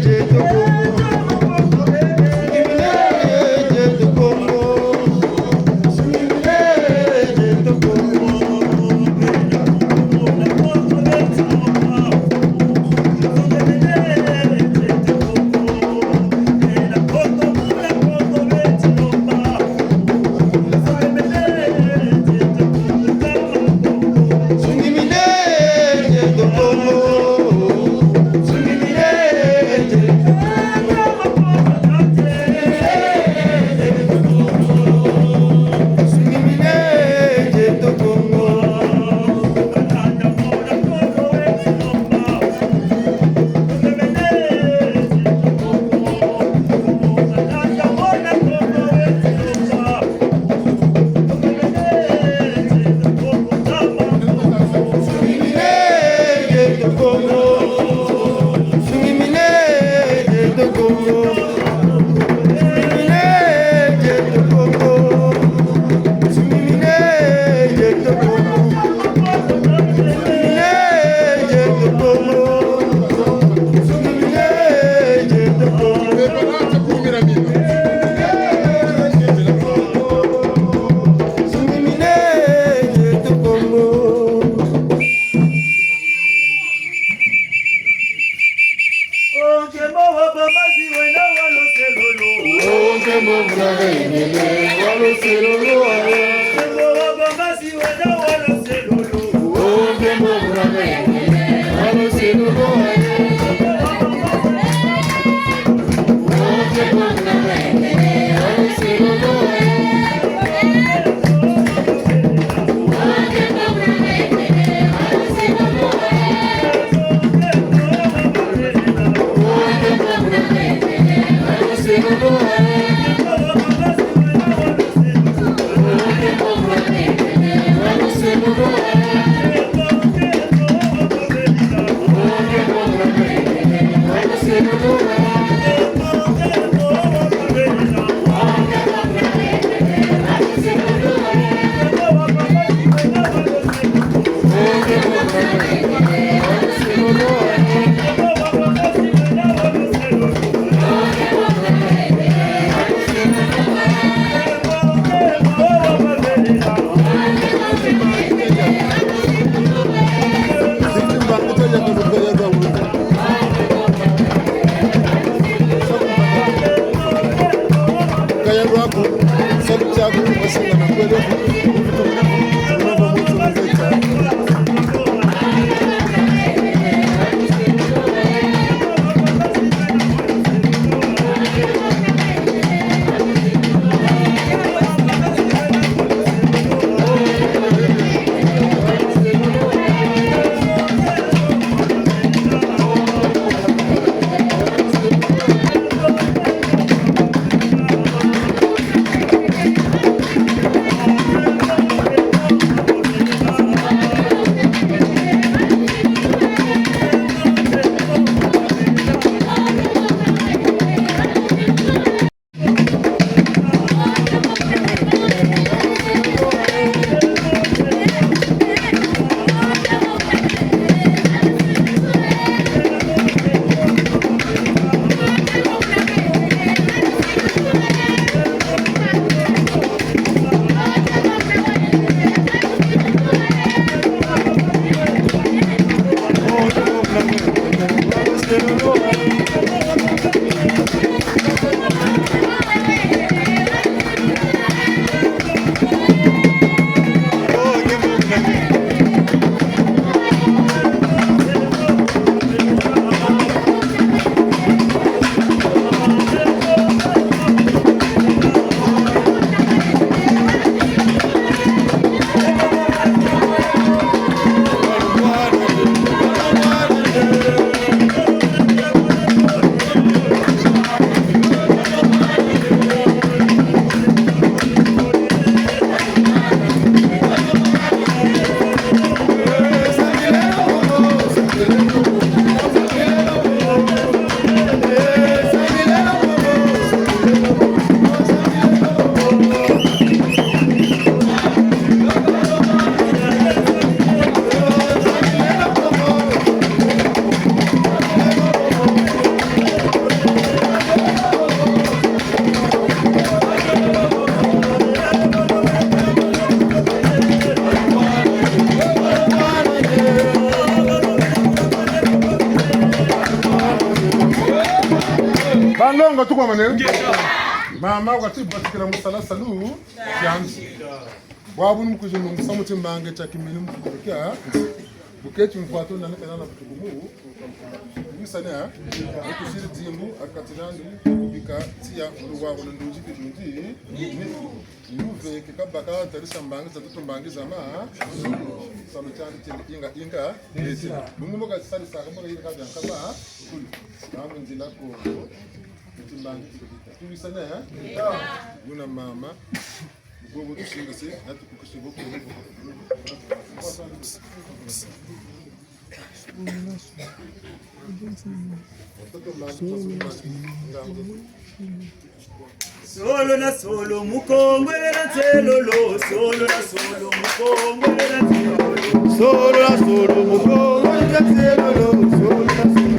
Kaya lwaku, salu kiaku, wasingana kwele. Muna ba muntu muzeka. Banlongo, tukwamane. Mama, wakati batikila mu sala salu kiandi. Bwabu ni mu kwiza nungisa mu timbangi tia kimini mu kikolo kia. Bu keti mvwatu nani kena na butukumu. Wisane, eh? Tusidi dimbu, a kati nandi, kubika tiya, mu luwa, mu nduzi, kidundi. Ni, ni, luve, kikabaka, ntarisa mbangi, za tutu mbangi, zama. Salu kiandi, tiende, inga, inga. Bungu mboka, sali saka, mboka, yirika, bia, nkama. Kuli. Namu nzila ko. Timbangi, tikita. Tuwisane, eh? Buna mama. Bobo tusingase, na tukukisi bobo. Solo na solo, Mukongo ena nselolo. Solo na solo, Mukongo ena nselolo. Solo na solo, Mukongo ena nselolo. Solo na solo.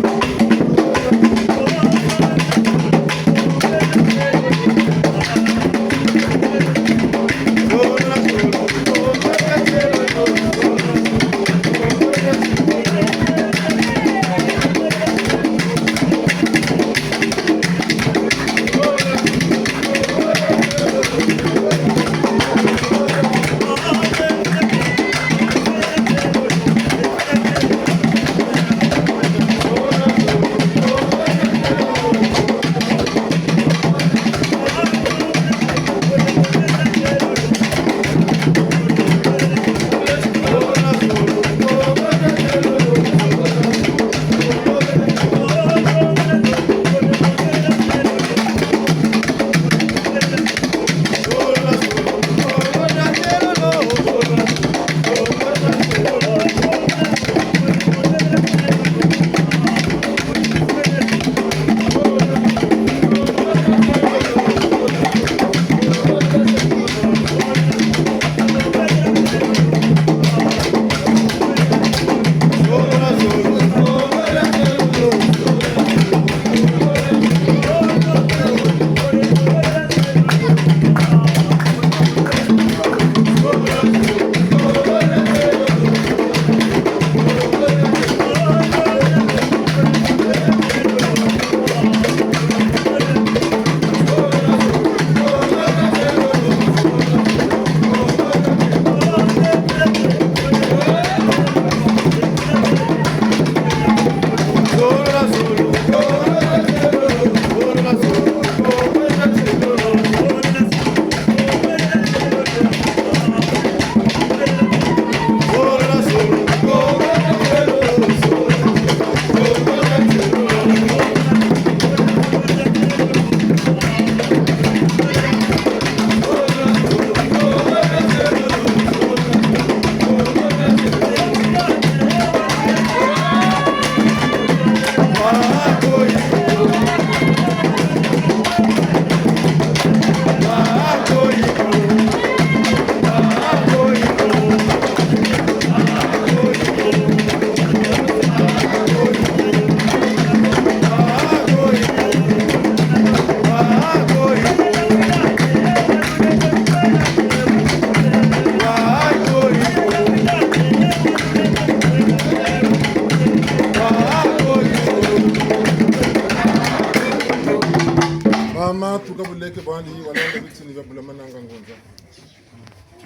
Mama, tuka buleke bwani, walonga bitini bia bula mananga ngunza.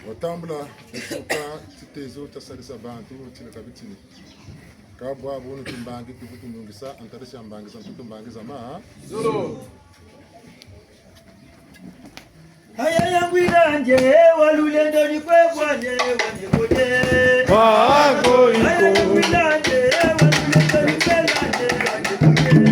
Watambula, kusuka, titezo, tasadisa bantu, tile ka bitini. Kabwa bunu timbangi, tuvutu nungisa, antarisi ya mbangi, za ntutu mbangi, za ma. Zulu. Aya ya ngwila nje, wa lulendo ni kwe bwande, wa nje kote. Aya ya ngwila nje, wa lulendo ni kwe bwande, wa nje kote.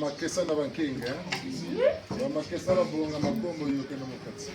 Makesa na bankinga, eh? Ba makesa babonga makombo yoke na mukati.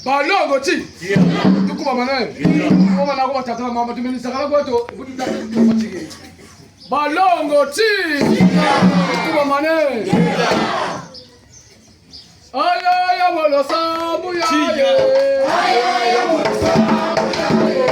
Balongo ti. Tukubamane. Mama na batata na mama, tumeni sakala kweto, buti tata tufatike. Balongo ti. Tukubamane. Aya ya molo sambu ya ye. Aya ya molo sambu ya ye.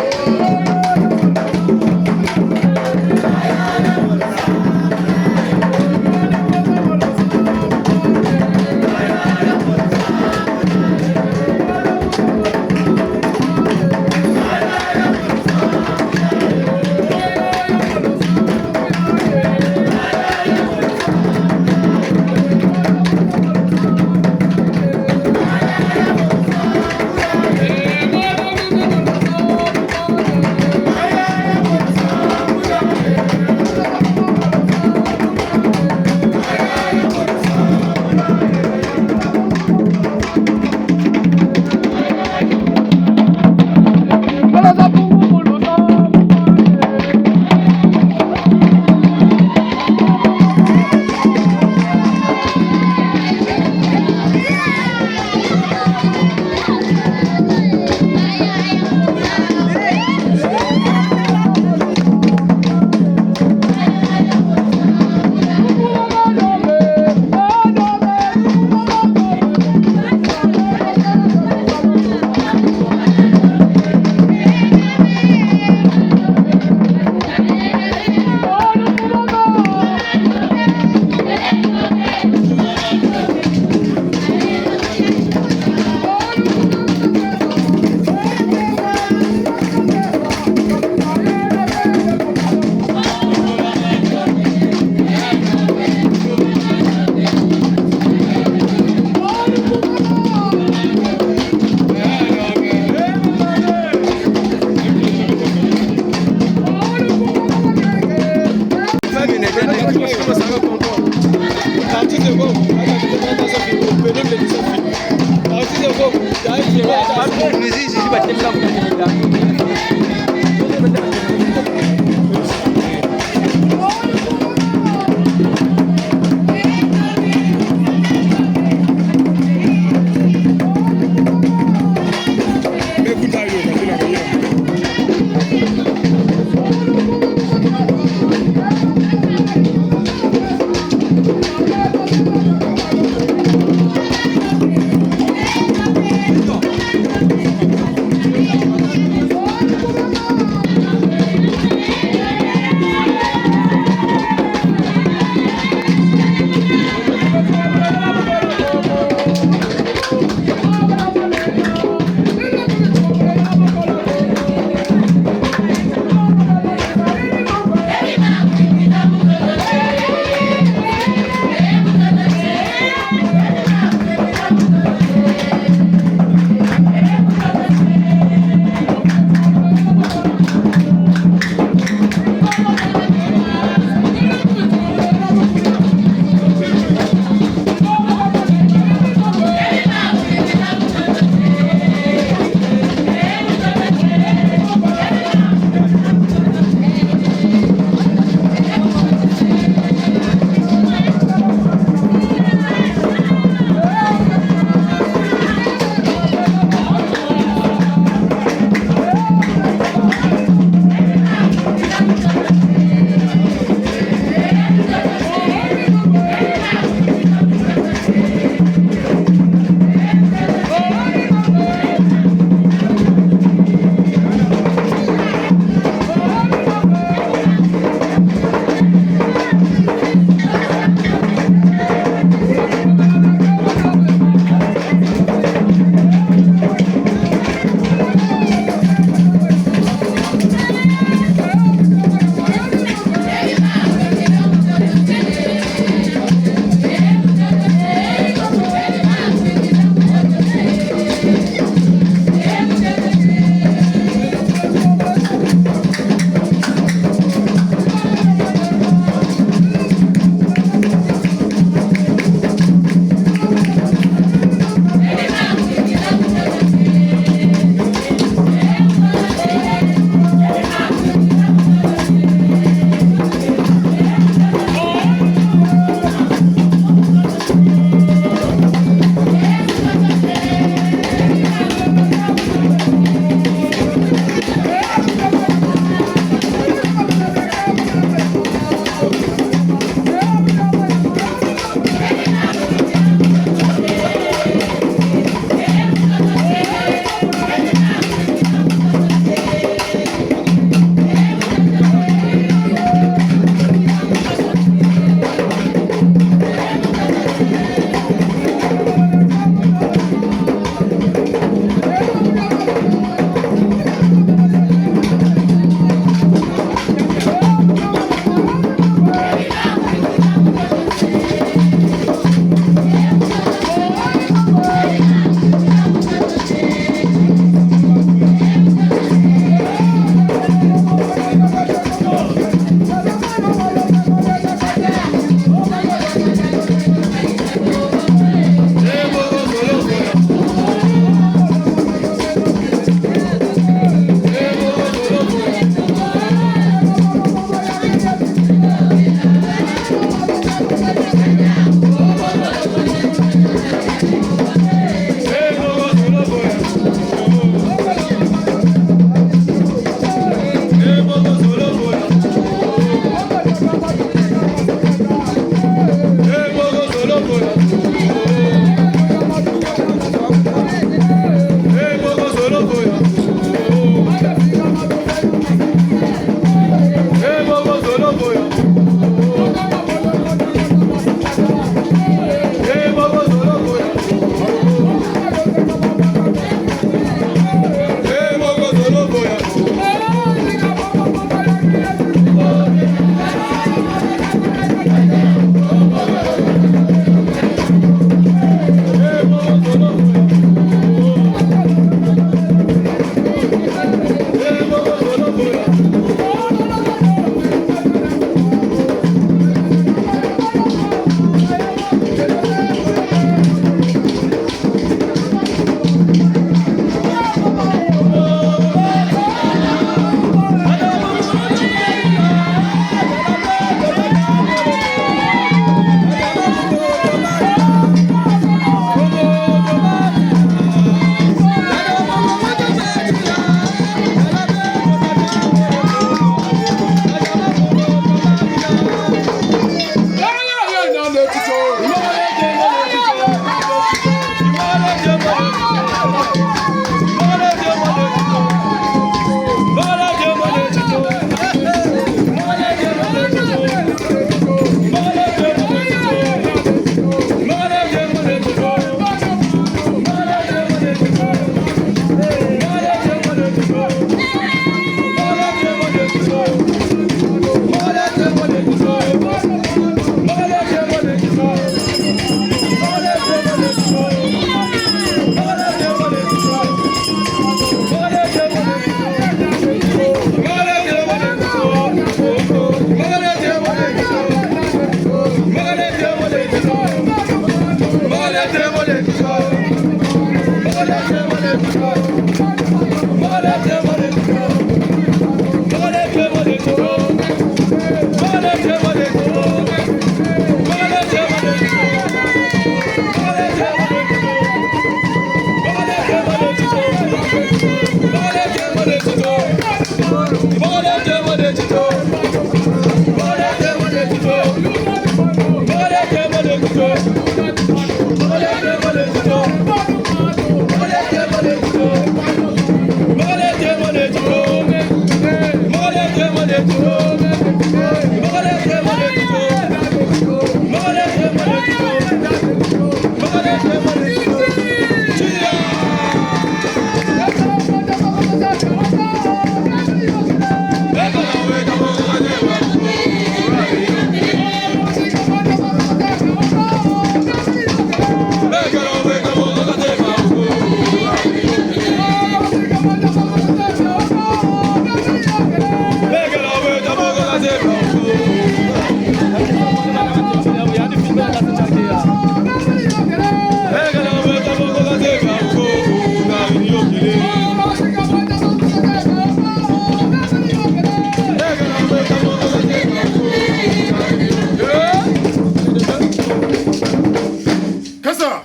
Kasa!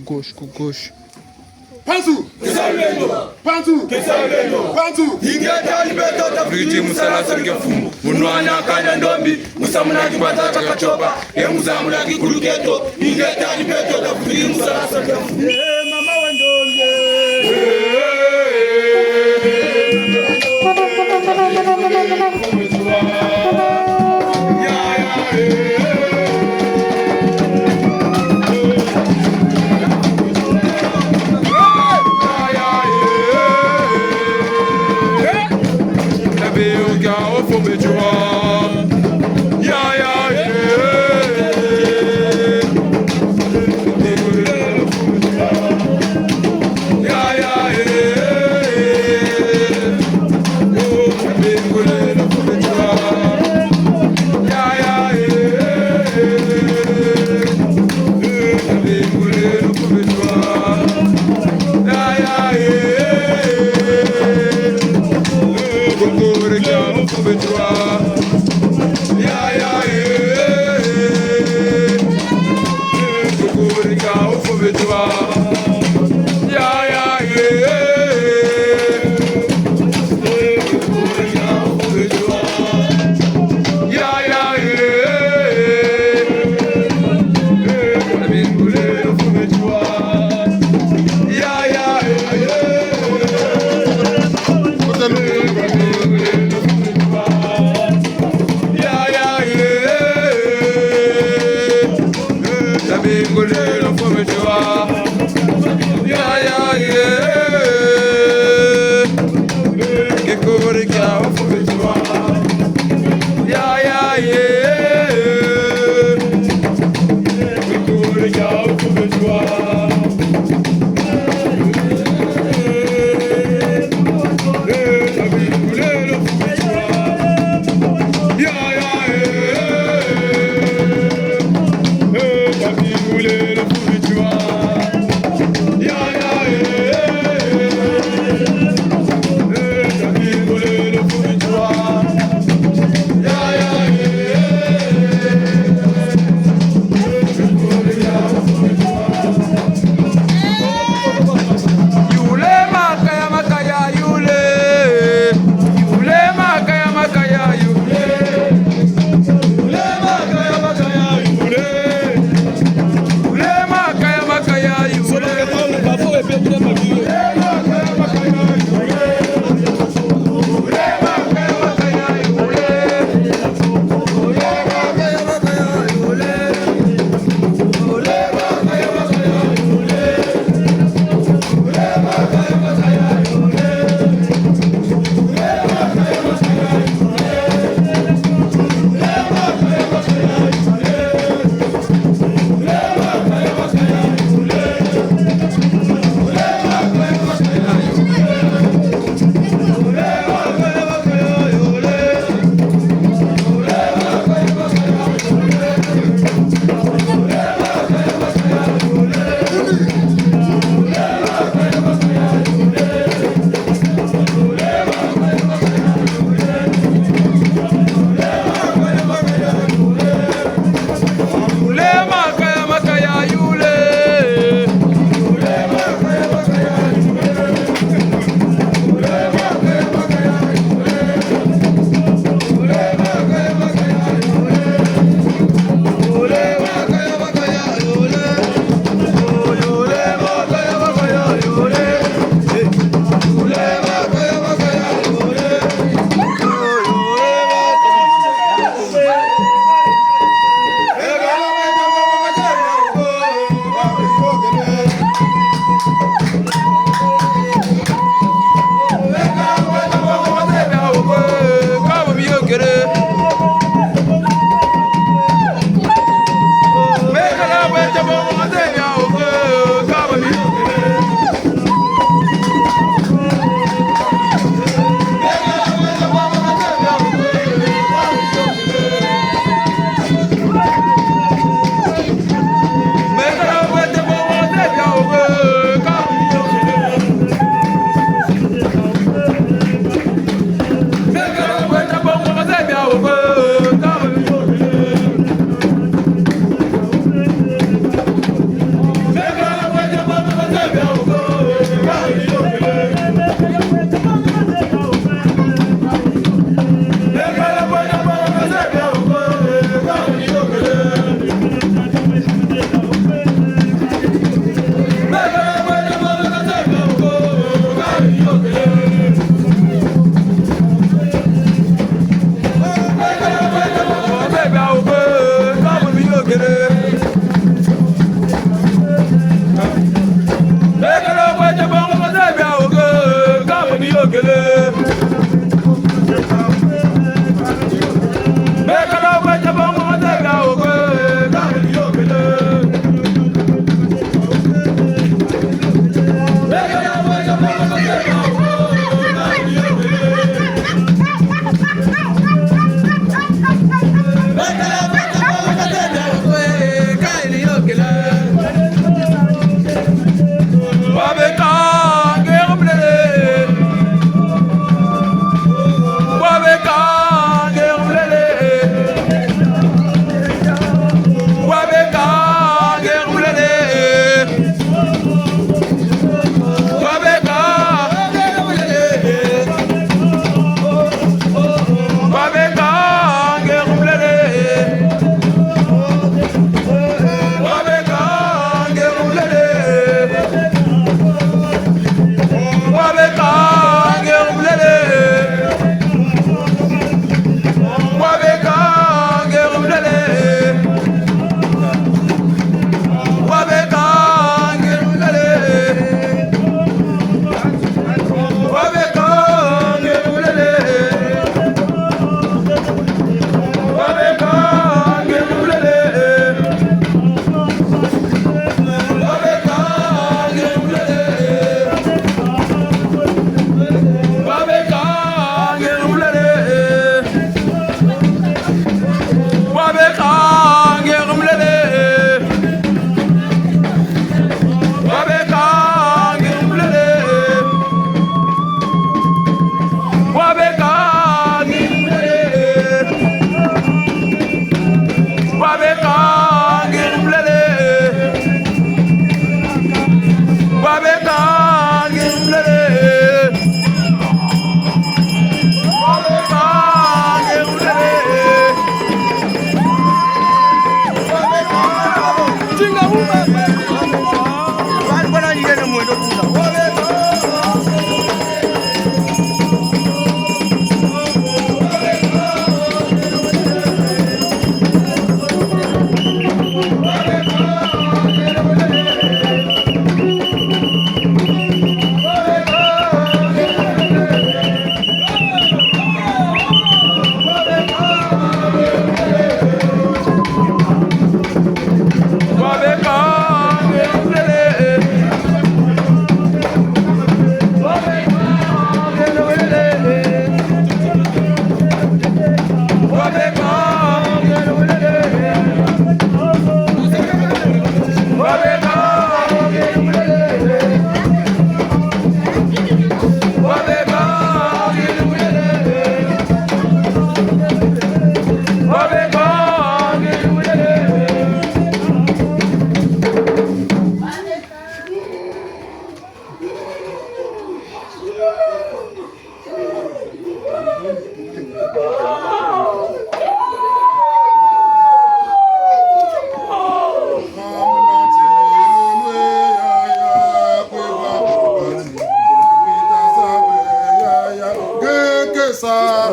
Gauche, ku gauche. Mpanzu! Mpanzu! Mpanzu! Ingeta ni beto tafwidi mu sala salu kia mfumu. Munwana kana ndombi, mu samuna kipata kia katiopa, e mu zambula kikulu kieto. Ingeta ni beto tafwidi mu sala salu kia mfumu. Eh, mama wa ndombi.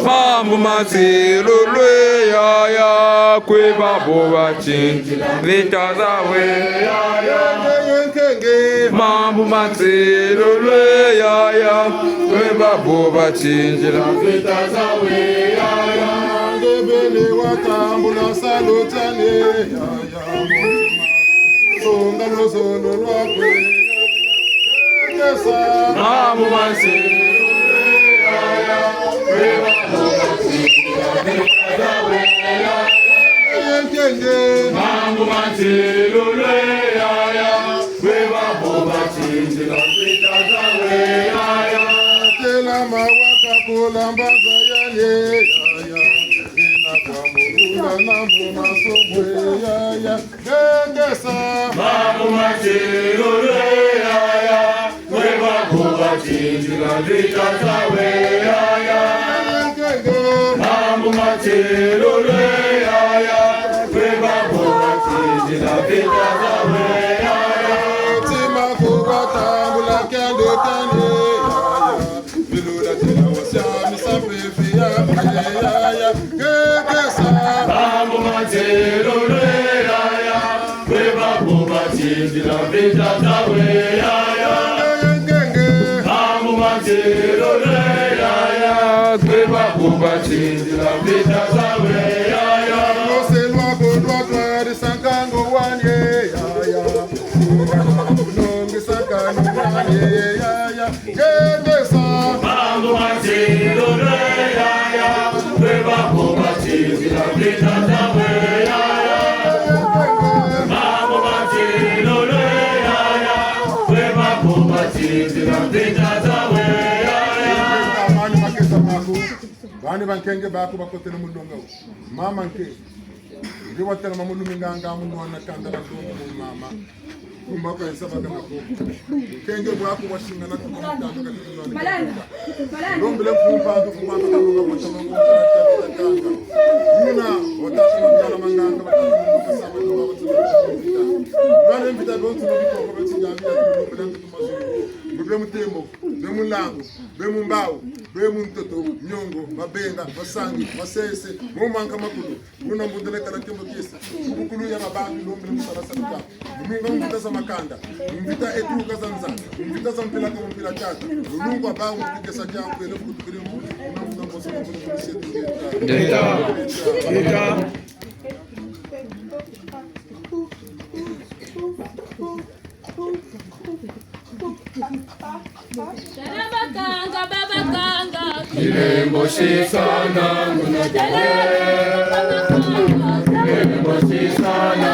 Mambu ma nsilulu e yaya, kwe babo batindila mvita zawu e yaya. Mambu ma nsilulu e yaya, kwe babo batindila mvita zawu e yaya. Nge beni watambula salu kiani e yaya. Songa luzolo lwaku e yaya. Mambu ma nsilulu e yaya, kwe babo batindila mvita zawu e yaya. Nkenge. Mambu ma nsilulu e yaya, kwe babo batindila mvita zawu e yaya. Telama waka kula mbanza yani e yaya. Ina kwa mukula na mu masomo e yaya. Nkenge sa. Mambu ma nsilulu e yaya, kwe babo batindila mvita zawu e yaya. Nkenge. Mambu ma nsilulu e yaya, kwe babo batindila mvita zawu e yaya. Ntima ku watambula kiandu kiani e yaya. Bilula tila wasiamisa mpe fiaku e yaya. Nkenge sa. Mambu ma nsilulu e yaya, kwe babo batindila mvita zawu e yaya. Nkenge. Mambu ma nsilulu e yaya, kwe babo batindila mvita zawu e yaya. Lose lwaku lwatwadisa nkangu wani e yaya. Nongi sakanu wani e yaya. Nkenge sa. Mambu ma nsilulu e yaya, kwe babo batindila mvita zawu e yaya. Mambu ma nsilulu e yaya, kwe babo batindila mvita zawu e yaya. Bana ba nkenge baku bakotele mu ndonga. Mama nke. Nge watelama mu luminganga mu nwana kanda la ndonga mu mama. Kumba kwa nsa bakana ko. Nkenge bwaku wasingana ku mutatu kati ku nwana. Malanda. Malanda. Lombele mfumu mpandu, mfumu mpandu, mfumu mpandu, mfumu mpandu. Muna, watatu mangana manganga, watatu mangana saba, mangana saba. Mwana mvita bontu na bikongo, bati ya mia, mvita bontu mazulu. Mbe mu tembo, mbe mu nlangu, mbe mu mbawu, mbe mu ntoto, miongo, mabenga, masangi, masese, mo manka makulu. Buna mbundele kala nkembo kiese. Kubukulu ya babantu lombele mu sala saluka. Mu nunga mu mvita za makanda. Mu mvita etuka za nza. Mu mvita za mpila ka mpila tata. Mu nunga bawu mu kikesa kia kwele kutukiri mu. Mu nunga mboso mu nunga mboso. Ndeta. Ndeta. Tala bakanga, babakanga. Kilembo sisana, muna kilembo sisana.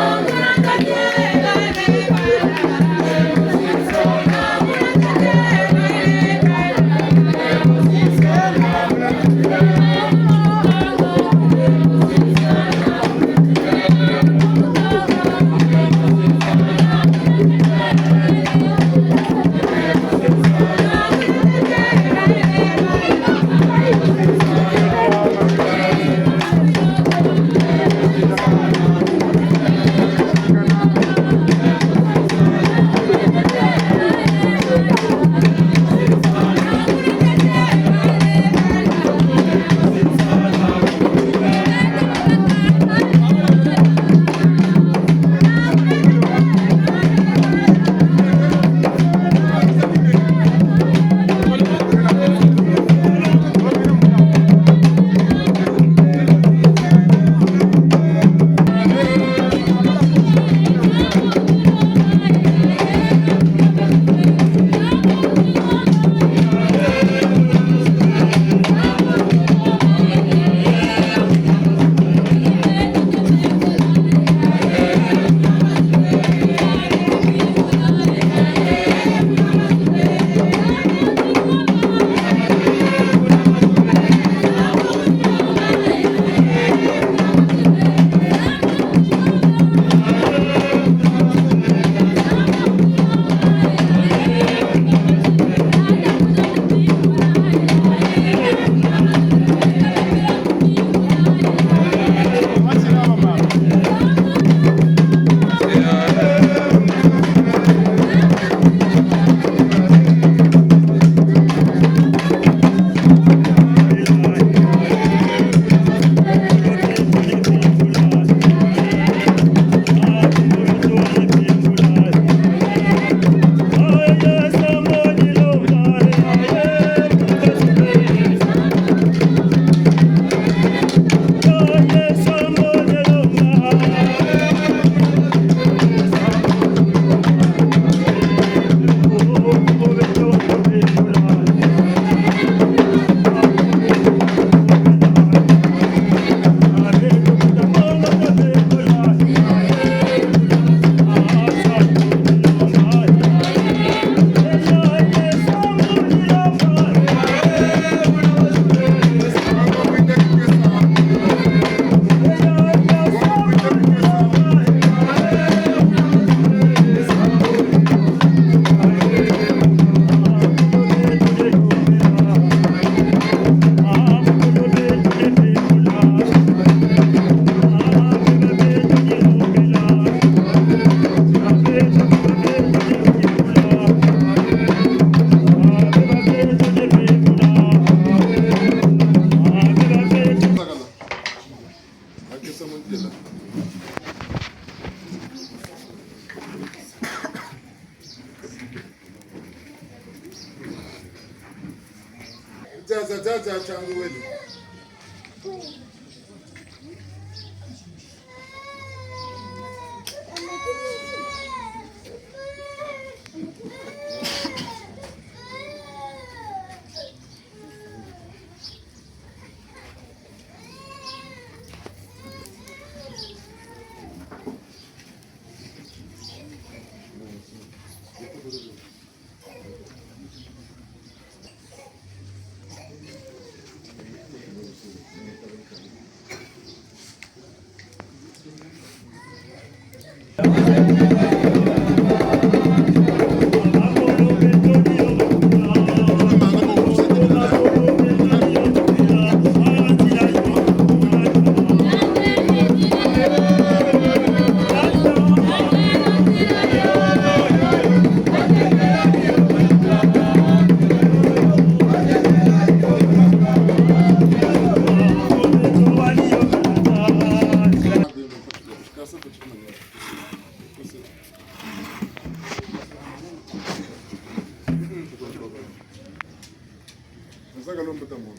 Nzaka lomba tambo.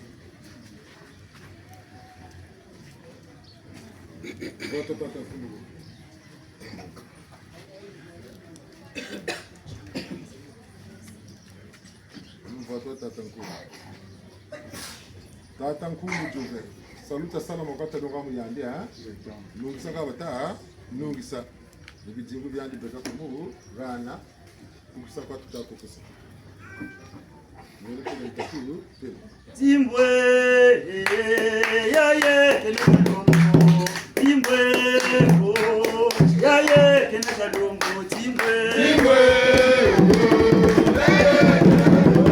Vota tata Nkumbu. Mvatu wa tata Nkumbu. Tata Nkumbu Joseph. Saluta sala makata no kamu yandi, ha? Nungisa kabata, ha? Nungisa. Ni bidingu biandi beka kumu, gana. Kukusa kwa tuta kukusa. Mwene kule ntatu, kule. Timbwe, ya ye, kena kalombo. Timbwe, oh, ya ye, kena kalombo. Timbwe. Timbwe, oh, ya ye, kena kalombo.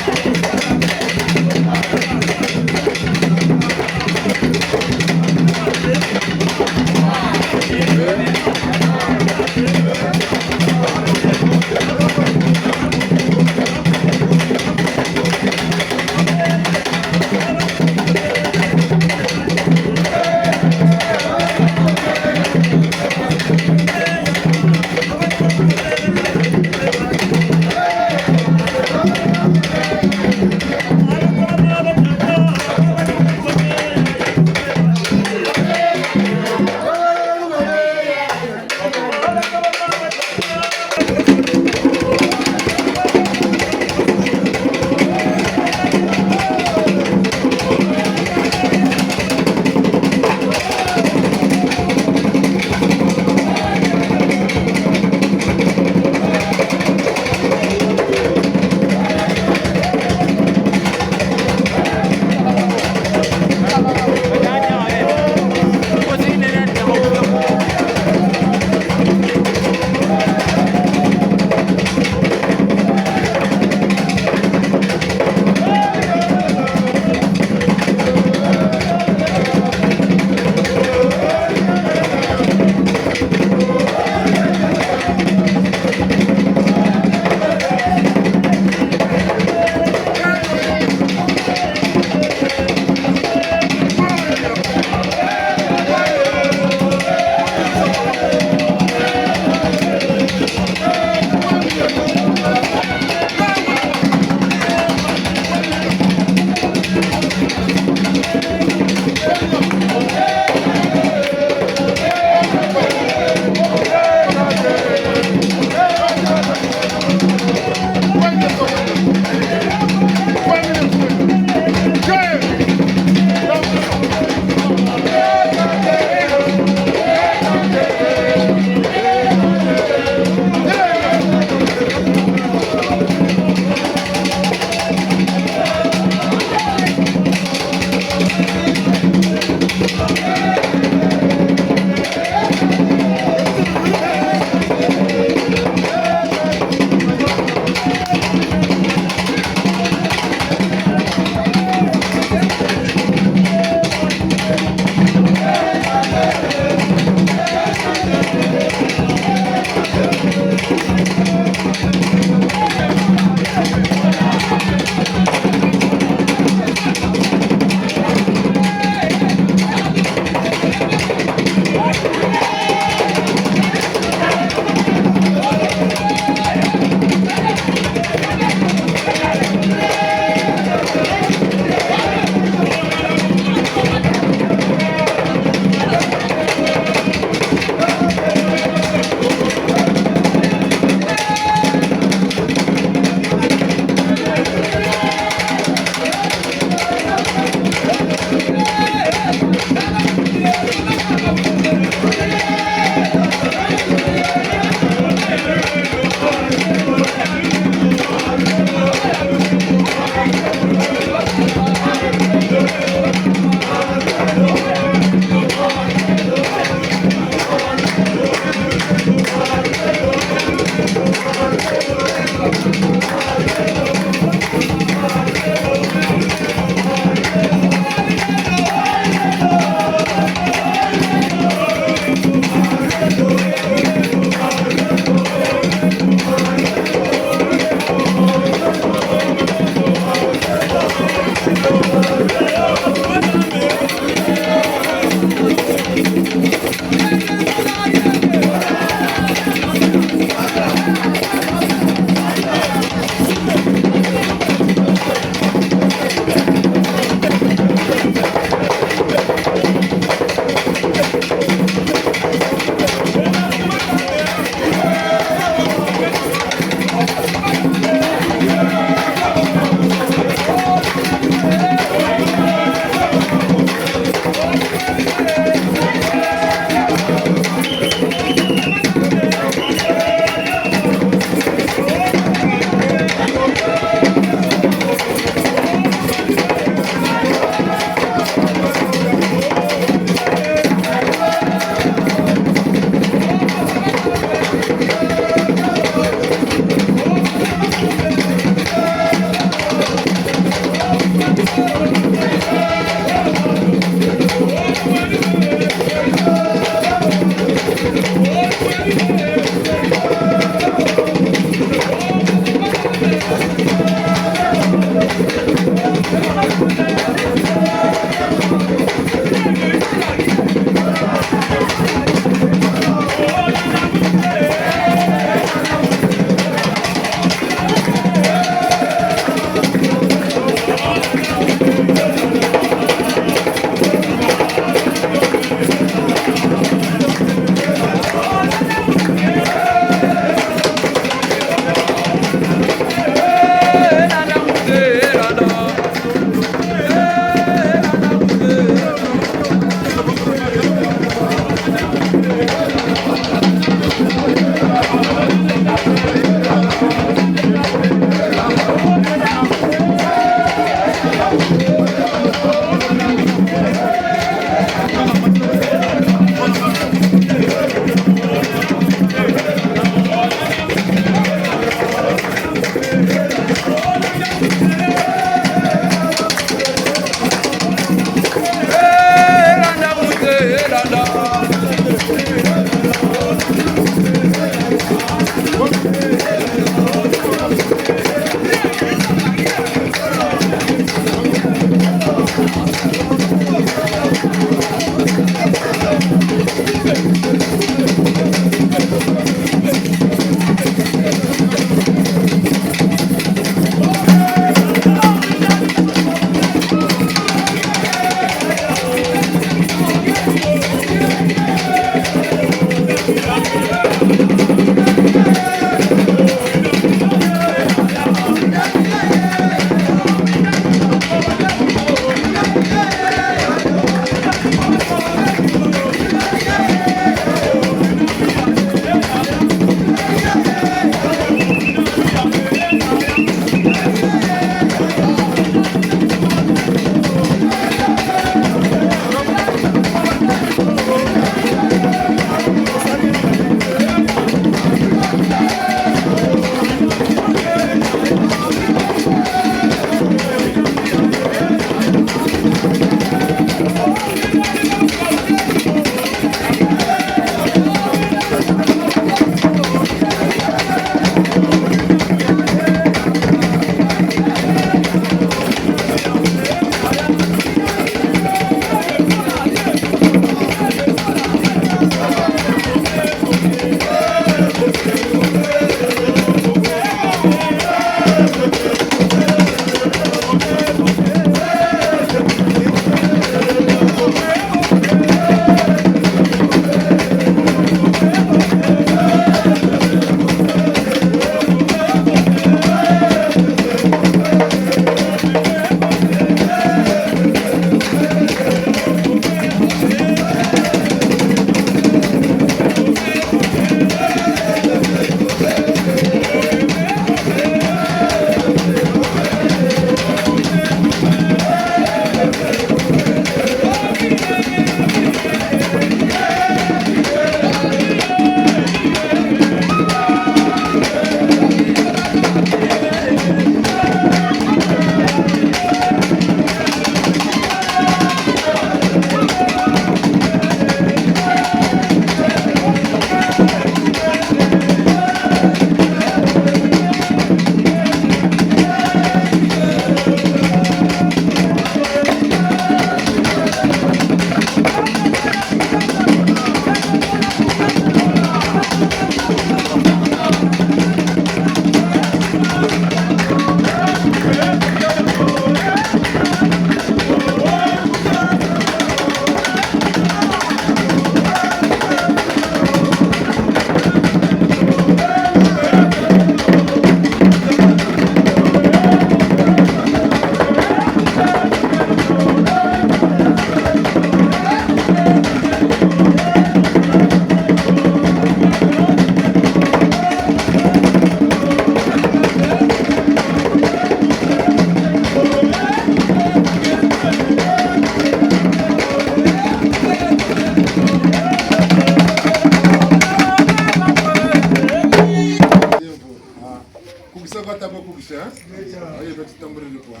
Sa kwa taba kukisa, hein? Aye, bati tamburi kwa.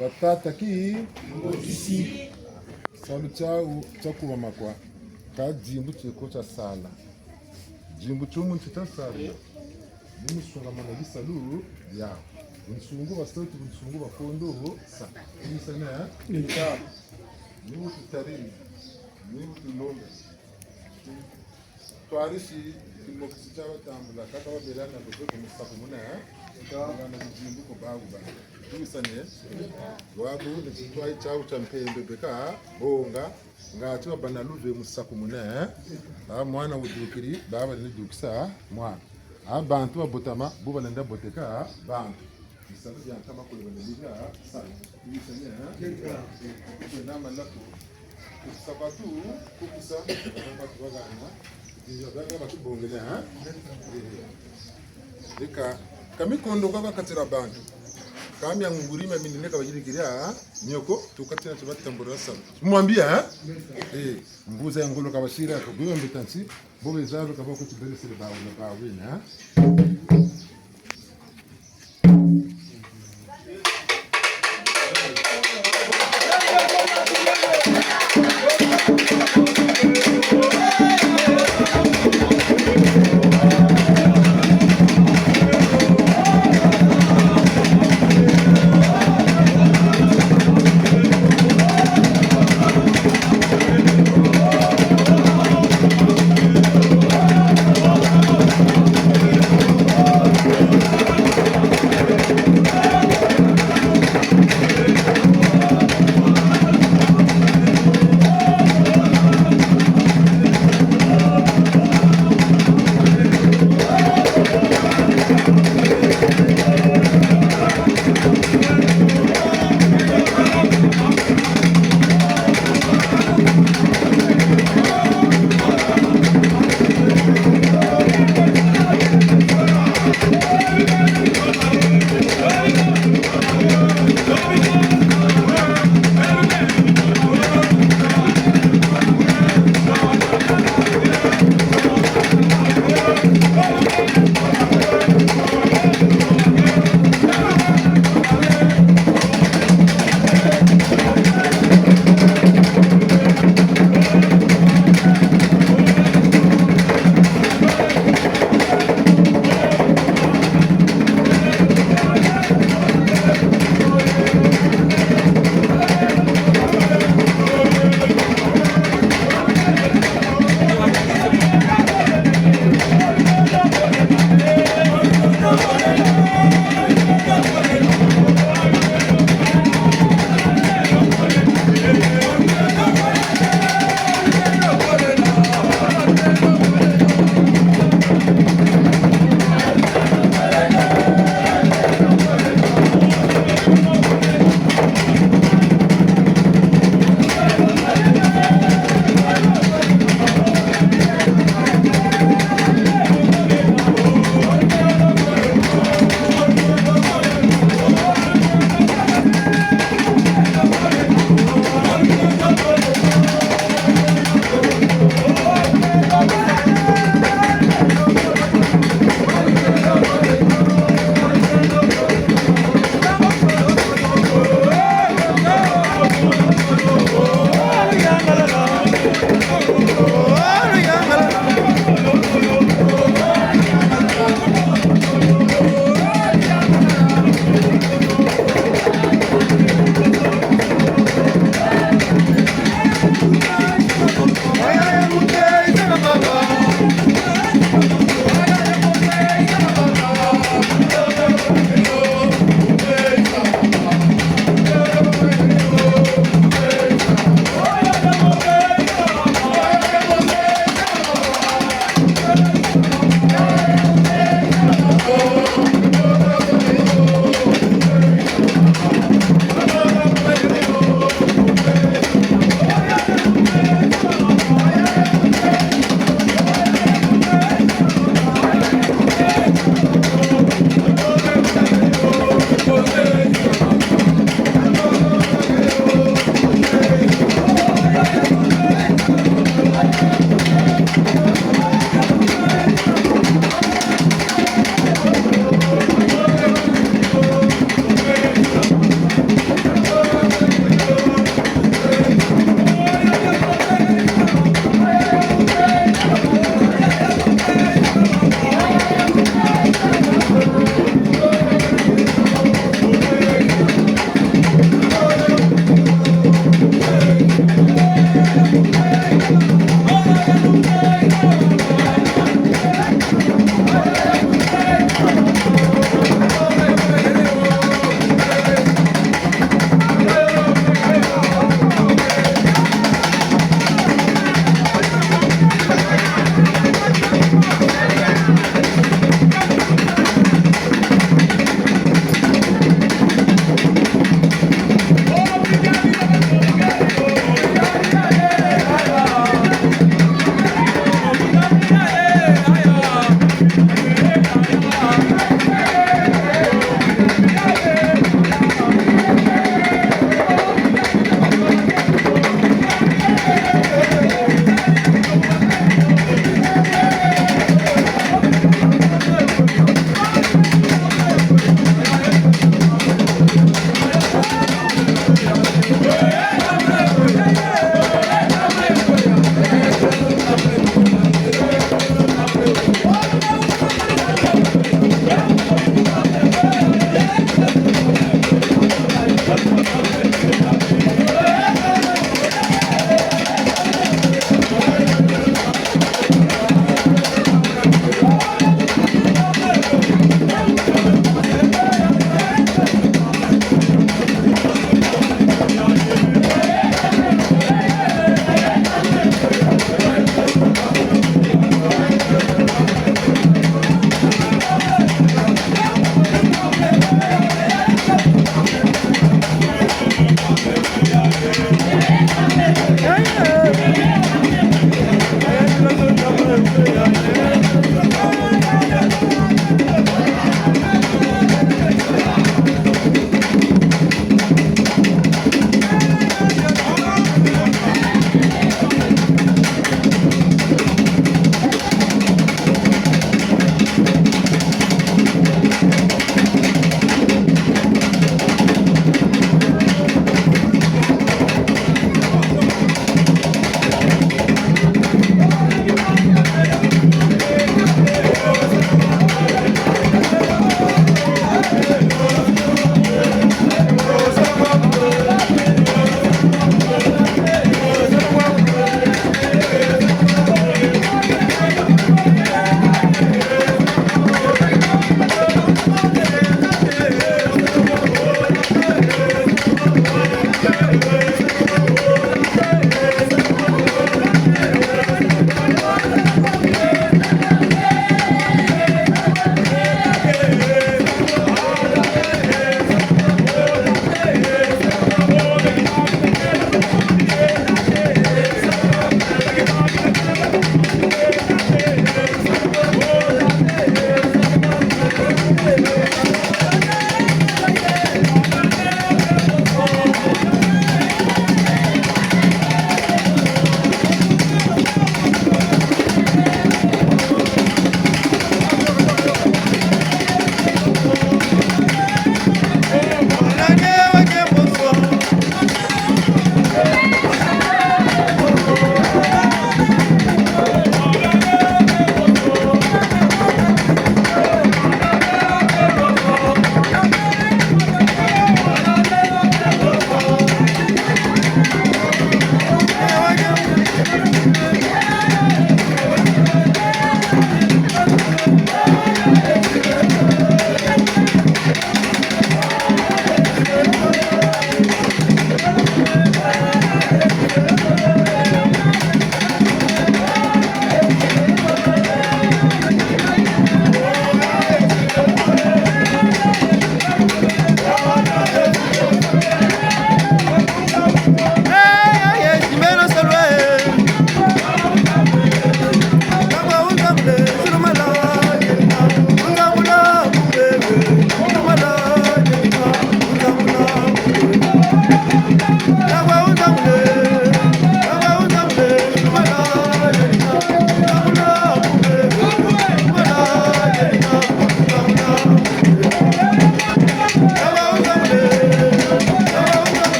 Batata ki? Salu kiau kia kubama kwa. Ka dimbu kieko kia sala. Dimbu kio muntu kia sala. Ni mu sungamana bisalu biau. Bunsungu bwa nsatu, bunsungu bwa kondo, sa. Ni sa na, eh? Ni bu tutariri. Ni bu tulomba. Twarisi kimokisi kia batambula, kaka babelana bote ku musakumuna, eh? Ngana bidimbu ko bawu ba. Tuwisane. Wabu ni kitwayi kiau kia mpembe beka bonga, ngati babana luve musakumuna, eh? A mwana udukiri, baba ni dukisa mwana. A bantu babotama, bu balenda boteka bantu. Bisalu bia nkama kule bana bidia sala. Tuwisane, eh? Kwenda malako. Kukisa batu, kukisa batu bagana. Ndio batu batu bongele, eh? Eka, ka mikondo kwa bakatira bantu. Ka mia nguri mia minene ka bayirikira, nyoko, tukatira ti batambula sala. Mwambia, eh? Eh, mbuza ya ngolo ka basira, ka guyombe tansi, bobe zabe ka bako tibelesele bawu na bawu, eh?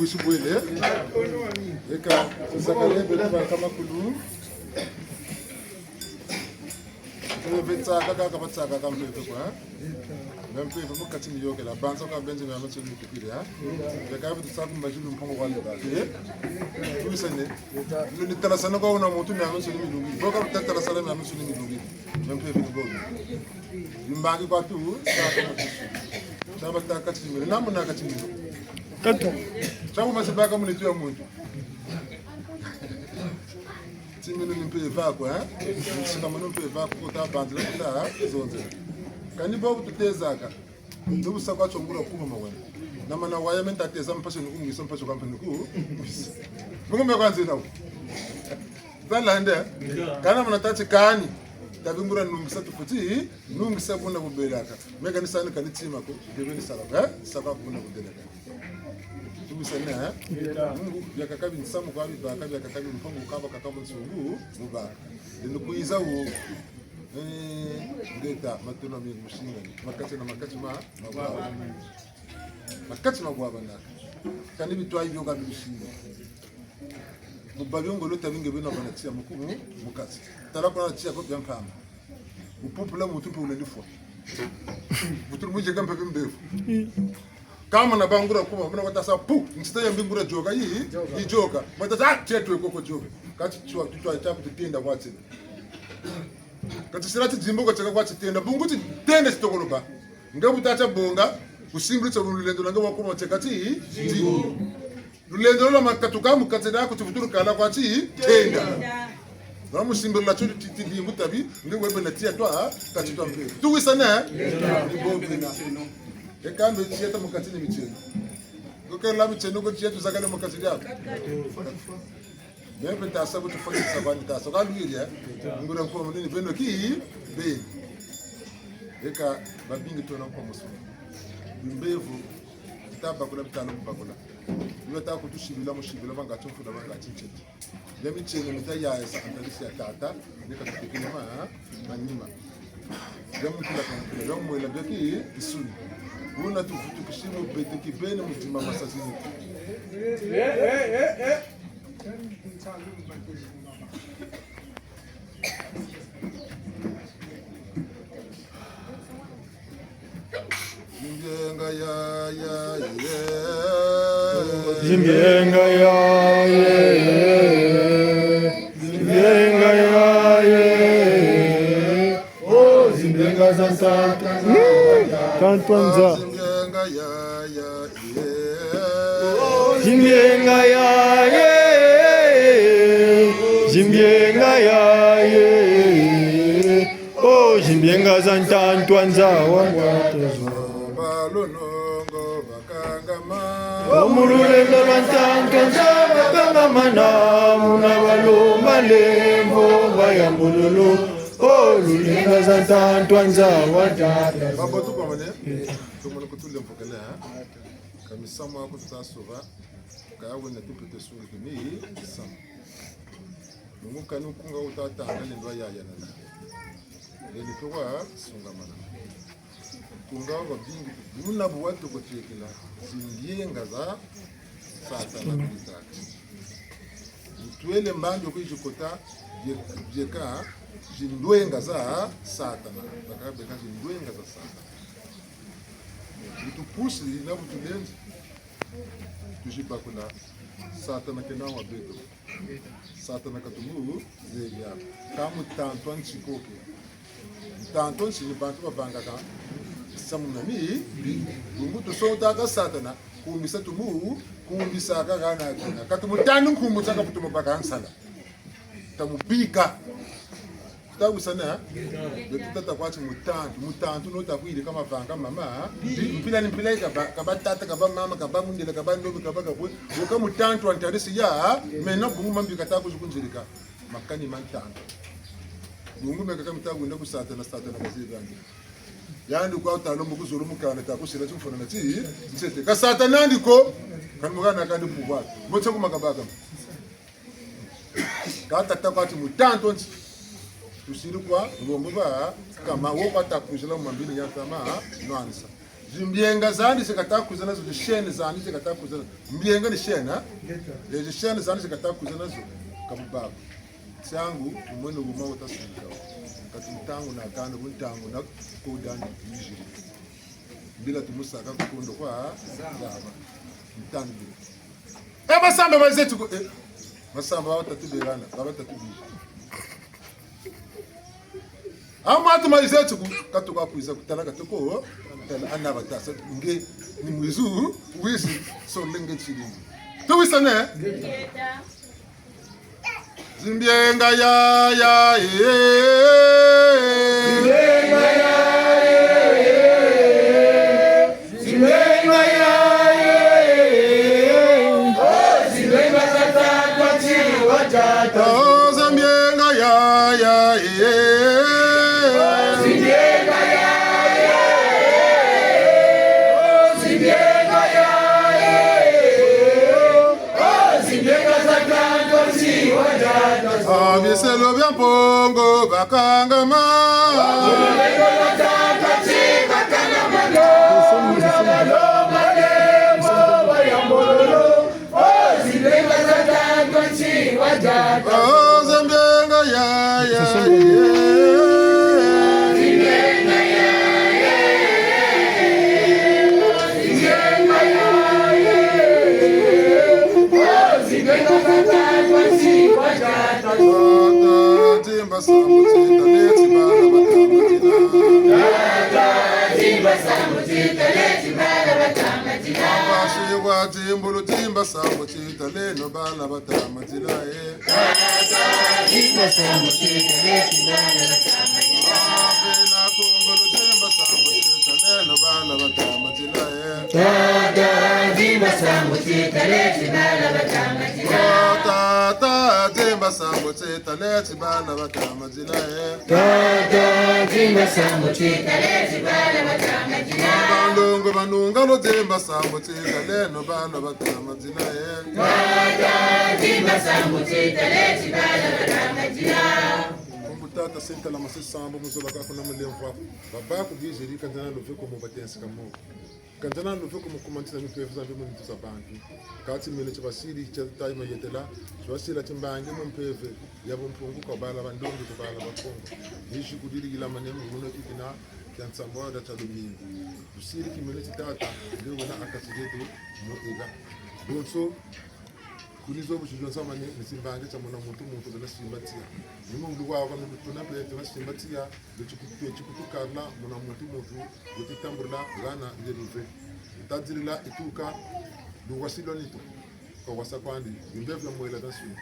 Sibwele. Eka, sakale bele ba kama kulu. Bele betsaka kaka batsaka kama bele kwa. Même peu mu kati miyokela, banza kwa benze miamiansoni mitukidi, ha? Beka bitu saku majulu mpongo kwa leba. Eh? Tuwisane. Ni talasana kwa una muntu miamiansoni milungi. Boka talasana miamiansoni milungi. Même peu ni bobi. Mbangi kwa tu, sa kwa matisu. Sa bataka kati milo. Namu na kati milo. Katu. Sabu masibaka mu nitu ya muntu. Ti minu ni mpeve kwa, eh? Nsikamanu mpeve kwa, kota banzila kota zonzela. Kani bobu tutezaka. Ndubu sa kwa chongula kuma mawene. Na mana waya menta teza mpasi nuku ngisa, mpasi kwa mpe nuku. Mungu me kwa nzina. Zalande. Kana mana tati kani. Tabingura nungisa tufuti, nungisa buna bubelaka. Meka ni sani kani tima ko, bebe ni sala, eh? Saka buna bubelaka. Tuwisane, eh? Mungu, biakaka bi nsamu kwa bibaka, biakaka bi mpangu kaba kaka mu nsungu, bubaka. Lelo kwiza wo, eh, ngeta, matuna mi musinga, makati na makati ma, ma bwaba. Makati ma bwaba naka. Kani bitwa ibio ka bi musinga. Mu babio ngolo tabi nge beno bana tia mukumu, mu kati. Tala kuna tia ko bia mpamba. Upupula muntu mpe ulelifwa. Butulu muje kampe bimbefu. Kama na bangura kuma, muna watasa pu, ntita ya mbingura joka yi, yi joka. Watasa, ah, tietwe koko joka. Kati chwa, tutwa chapu tutenda watsi. Kati sila ti zimbo kwa chaka kwa chitenda. Bungu chitenda sitokolo ba. Nga butacha bonga, kusimbiri cha lulendo langa wakuma chaka ti, ti. Lulendo lwa makatuka mu kati dia kuti vutulu kala kwa ti, tenda. Lwa musimbiri la chuli ti, ti, di mutabi, ndi webe na tia twa, kati twa mpe. Tuwisane? Ndi bobe na. Eka mbe tia ta mu kati ni micheno. Kukela micheno ko tia tuzakale mu kati dia. Beno mpe tasa butu faki sa bani tasa. Ka luiri, eh? Ngura nkomo nini beno ki, beno. Eka, babingi tona nkomo so. Mbevo, tabakula bitano kubakula. Yo ta kutusibila musibila banga tumfuna banga tinchete. Ya micheno mita ya esa antalisi ya tata, neka tutekele ma, manima. Bia mutula ka mutula, bia mwela bia ki, kisuni. Buna tuvutukisi mu beto kibeni mu dima masazini. Zimbienga ya, ya, ye. Zimbienga ya, ye. Zimbienga ya, ye. Oh, zimbienga za ntanta. Tantwa nza. Zimbienga ya, ya, ye. Zimbienga ya, ye. Zimbienga ya, ye. Oh, zimbienga za ntantwa nza wa ngwata zwa. Balonongo bakangama. Oh, mu lulendo lwa ntantwa nza bakangamana, muna balomba lemvo, bayambululu. Oh, zimbienga za ntantwa nza wa ngwata zwa. Babo tukwamane. Tumone kutule mpokele, ha? Kamisamu aku tutasova. Kaya wena tupete sungi tumi, samu. Mungu kani nkunga utatanga lendo ya yanana. Lelo pe wasungamana. Nkunga wa bingi buna bu watu kutekela. Zimbienga za Satana kutaka. Utwele mbandi kwizi kota bie-, bieka zindwenga za Satana. Baka beka zindwenga za Satana. Butupusi na butulenzi. Tuzi bakula Satana kena wa beto. Satana katumu zebi ya. Ka mutantu a nsi ko ke. Mutantu a nsi ni bantu bavangaka samu na mi, bungu tusotaka Satana, kumbisa tumu, kumbisaka gana gana. Ka tumutanu nkumbu saka kutuma baka nsala. Tamubika. Tawisana, beto tata kwa ti mutantu, mutantu no takwiri kama vanga mama, mpila ni mpila ka ba, ka ba tata, ka ba mama, ka ba mundele, ka ba ndobe, ka ba kabwe, woka mutantu a ntarisi ya, mena bungu mambi kata kuzi kunzilika, makani ma ntantu. Bungu meka kami ta kwenda ku Satana, Satana kazebi yandi. Yandi kwa ta lomba ku zulu mu kanda ta kusila timfuna na ti, nsete. Ka Satana yandi ko, kani mugana kandi pouvoir. Motsa kuma kabaka. Ka tata kwa ti mutantu a nsi. Tusiri kwa, ngombo ba, kama wo kwa ta kuzila mu mambini ya kama, nwanisa. Zimbienga zandi zi kata kwiza nazo, zi chaîne zandi zi kata kwiza nazo. Mbienga ni chaîne, hein? Zi chaîne zandi zi kata kwiza nazo. Ka bubabu. Nsangu, umwene uma uta sika. Kati ntangu na kana, bu ntangu na kuda ni yiziri. Mbila tumusaka ku kondo kwa zaba. Ntangu. E masamba mayiza tuku, eh. Masamba ba batatu begana, ba batatu bizi. Amatu mayiza tuku, katuka kwiza kutala katuko, tala ana batasa, nge, ni mwizu, wizi, so lenge chilini. Tuwisane? Zimbienga ya, ya, eh. Zimbienga ya, eh, eh. Zimbienga ya, eh, eh. Oh, zimbienga za tata, kwa tiwa tata. Oh, zimbienga ya, ya, eh. Oh, zimbienga ya, eh, eh. Oh, zimbienga ya, eh, eh. Oh, zimbienga za tata, kwa tiwa tata. Ah, biselo bia Mpungu bakangama. Oh, zimbienga ya, ya, ya. Tata, dimba sambu titale ti bala batama dila. Tata, dimba sambu titale ti bala batama dila. Mpasi wa dimbulu, dimba sambu titaleno bala batama dila, eh. Tata, dimba sambu titale ti bala batama dila. Bena Kongo, dimba sambu titaleno bala batama dila, eh. Tata, dimba sambu titale ti bala batama dila. Oh, tata, dimba sambu titale ti bala batama dila, eh. Tata, dimba sambu titale ti bala batama dila. Balongo banunga lo, dimba sambu titaleno bala batama dila, eh. Tata, dimba sambu titale ti bala batama dila. Mpungu tata, sentala mase sambu mu zola kaku na mulemvo aku. Babaku bizidi kanzana luve ko mo batensika mo. Kanzana luve ko mu kumanisa mimpeve za mbi mu nitu za bantu. Kati mene ti basidi tia tayi mayetela, ti basila timbangi mu mpeve ya bumpungu kwa bala ba Ndombe, kwa bala ba Kongo. Nishi kudili yila manemu, uno kikina kia nsambwada tia lumingu. Tusidi kimene ti tata, nge wena a kati dieto mu ega. Bonso, kuni zo busi dionso mane, ni timbangi tia muna muntu muntu bena simba tia. Ni mu luwa kwa mi tuna mpe tuna simba tia, beti kutu-, beti kutukala muna muntu muntu, beti tambula gana nge luve. Tadilila ituka, luwasi lwa nitu. Kawasa kwandi, bimpeve bia mwela bia nsuni.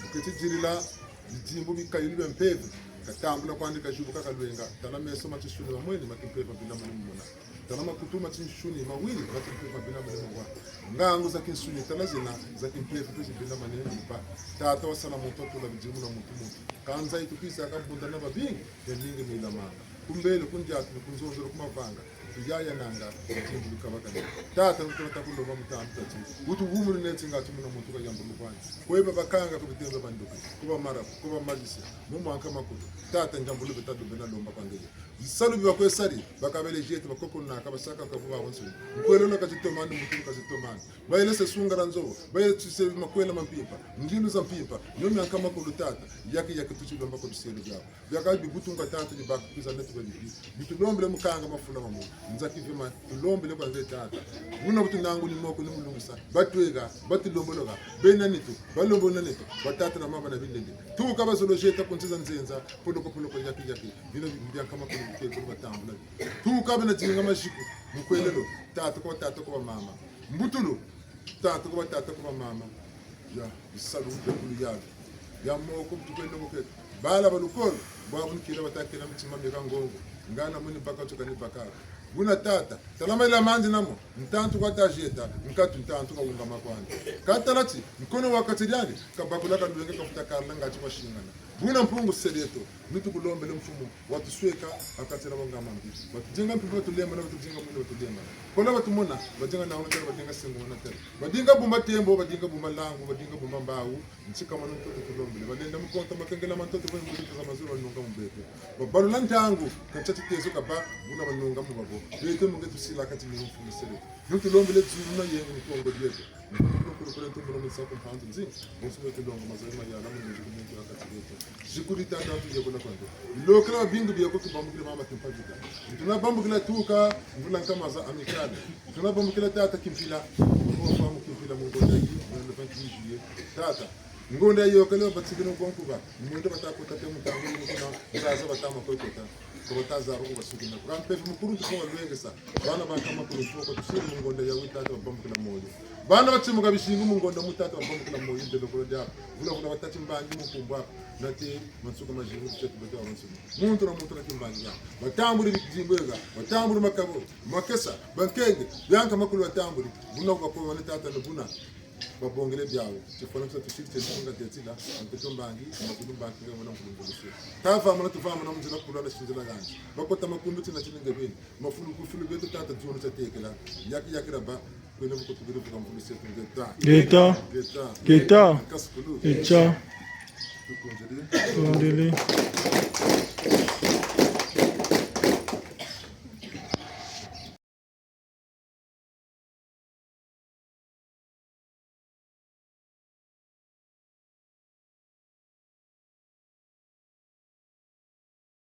Buketi dilila, bidimbu bikayulu bia mpeve, katambula kwandi kazibuka kalwenga, tala meso ma tinsuni mamweni ma kimpeve mabina mane mumona. Tala makutu ma tinsuni mawili ma kimpeve mabina mane mumona. Ngangu za kinsuni, tala zina, za kimpeve mpe zibina mane mumona. Tata wasala muntu, watula bidimbu na muntu muntu. Kanza itu kisa kabunda na babingi, ya mingi milamanga. Kumbele, kundiatu, kunzonzolo, kumavanga. Tuyayananga, ntimbu kabakana. Tata, nkutu takulomba mutambi tati. Utu wumuri neti ngati muna muntu kayambulu kwani. Kweba bakanga ku bitembe banduki, kuba marabu, kuba magisi, mu mwanka makulu. Tata, njambulu beta dubena lomba kwa ngeye. Bisalu bi bakwe sari, bakabele jete, bakoko na kabasaka kabu ba wansu. Nkwelo na kazitomani, mutu kazitomani. Bayele se sungala nzo, bayele tuse makwela mampimpa, ngilu za mpimpa, nyomi ankama kulu tata, yaki yaki tuti lomba kwa biselo byabo. Byaka bibutunga tata, bibaka kwiza netu ba bibi. Bitulombele mukanga mafula mamu. Nzaki vema, tulombele kwa nge tata. Buna butunangu ni moko ni mulungisa. Batwega, batulombologa. Bena nitu, balombo na nitu. Batata na mama na bilenge. Tuka bazolo jeta ku nsi za nzenza, poloko poloko yaki yaki. Bina bibia kama kulu kulu batambula. Tuka bena zinga majiku, mukwelelo. Tata kwa tata kwa mama. Mbutulu. Tata kwa tata kwa mama. Ya, bisalu bia kulu yabi. Ya moko tukwenda mokete. Bala ba lukolo, bwabu nkila batakela mitima mieka ngongo. Ngana muni baka tuka ni baka. Buna tata, tala mayela mandi namo, ntantu kwa tajeta, nkatu ntantu kwa ungama kwandi. Katala ti, nkono wa kati diandi, kabakula kalwenge kafuta karla ngati kwa shingana. Buna Mpungu se dieto, ntu tukulombele Mfumu, watusweka, akatira wanga mambi. Batudinga mpimpa batulembana, batudinga mwini batulembana. Kola batumona, badinga na hotel, badinga sengo na hotel. Badinga bumba tembo, badinga bumba langu, badinga bumba mbawu, nsikamanu ntu tukulombele. Balenda mu konta makengela ma ntoto, bwe mbuzi za mazulu banunga mu beto. Babalula ntangu, kancha titezo kaba, buna banunga mu babo. Beto mu nge tusila kati ni Mfumu se dieto. Ntu tulombele zulu na yenge mu Kongo dieto. Kulu kulu kulu ntu muna musa ku mpanzu nzi. Bonso beto longo mazoyi mayala mu nzi ku muntu akati dieto. Zikuli tata ntu yekula kwa ntu. Lokela bingu bieko tubambukila mama Kimpa Vita. Tuna bambukila tuka, mvula nkama za Amicale. Tuna bambukila tata Kimpila. Kwa famu Kimpila mu ngonda yi, mu le vingt-huit juillet. Tata, ngonda yokele batikino kwa nkuba. Mwendo bata kota te mu ntangu yi kuna, zaza bata ma kota. Kwa bata zaba ku basukina. Kwa mpeve mukulu ntu kwa lwengesa. Bana ba nkama kulu ntu kwa tusiri mu ngonda yayi tata babambukila moyo. Bana batimuka bizingu mu ngonda mu tata babambukila moyo, ndelo kolo dia. Vula vula batati mbangi mu nkumbu aku. Nate, mansuka mazingu, tete bata wa mansuka. Muntu na muntu na kimbangi ya. Batambuli bizingu ega. Batambuli makabo. Makesa. Bankenge. Bia nkama kulu batambuli. Buna kwa kwa wana tata na buna. Babongele biawu. Tifwana tusa tusiri tietu nga tetila. Mtoto mbangi. Makulu mbangi. Nga mwana mkulu mkulu se. Tava mwana tuva mwana mzila kulu na sinzila ganzi. Bakota makumbi tina tini ngebeni. Mafulu ku fulu beto tata diono tia tekela. Yaki yaki raba. Kwene vuko tubiri vuka mvulu se tu ngeta. Ngeta. Ngeta. Ngeta. Kasukulu. Echa. Tukunzili. Tukunzili.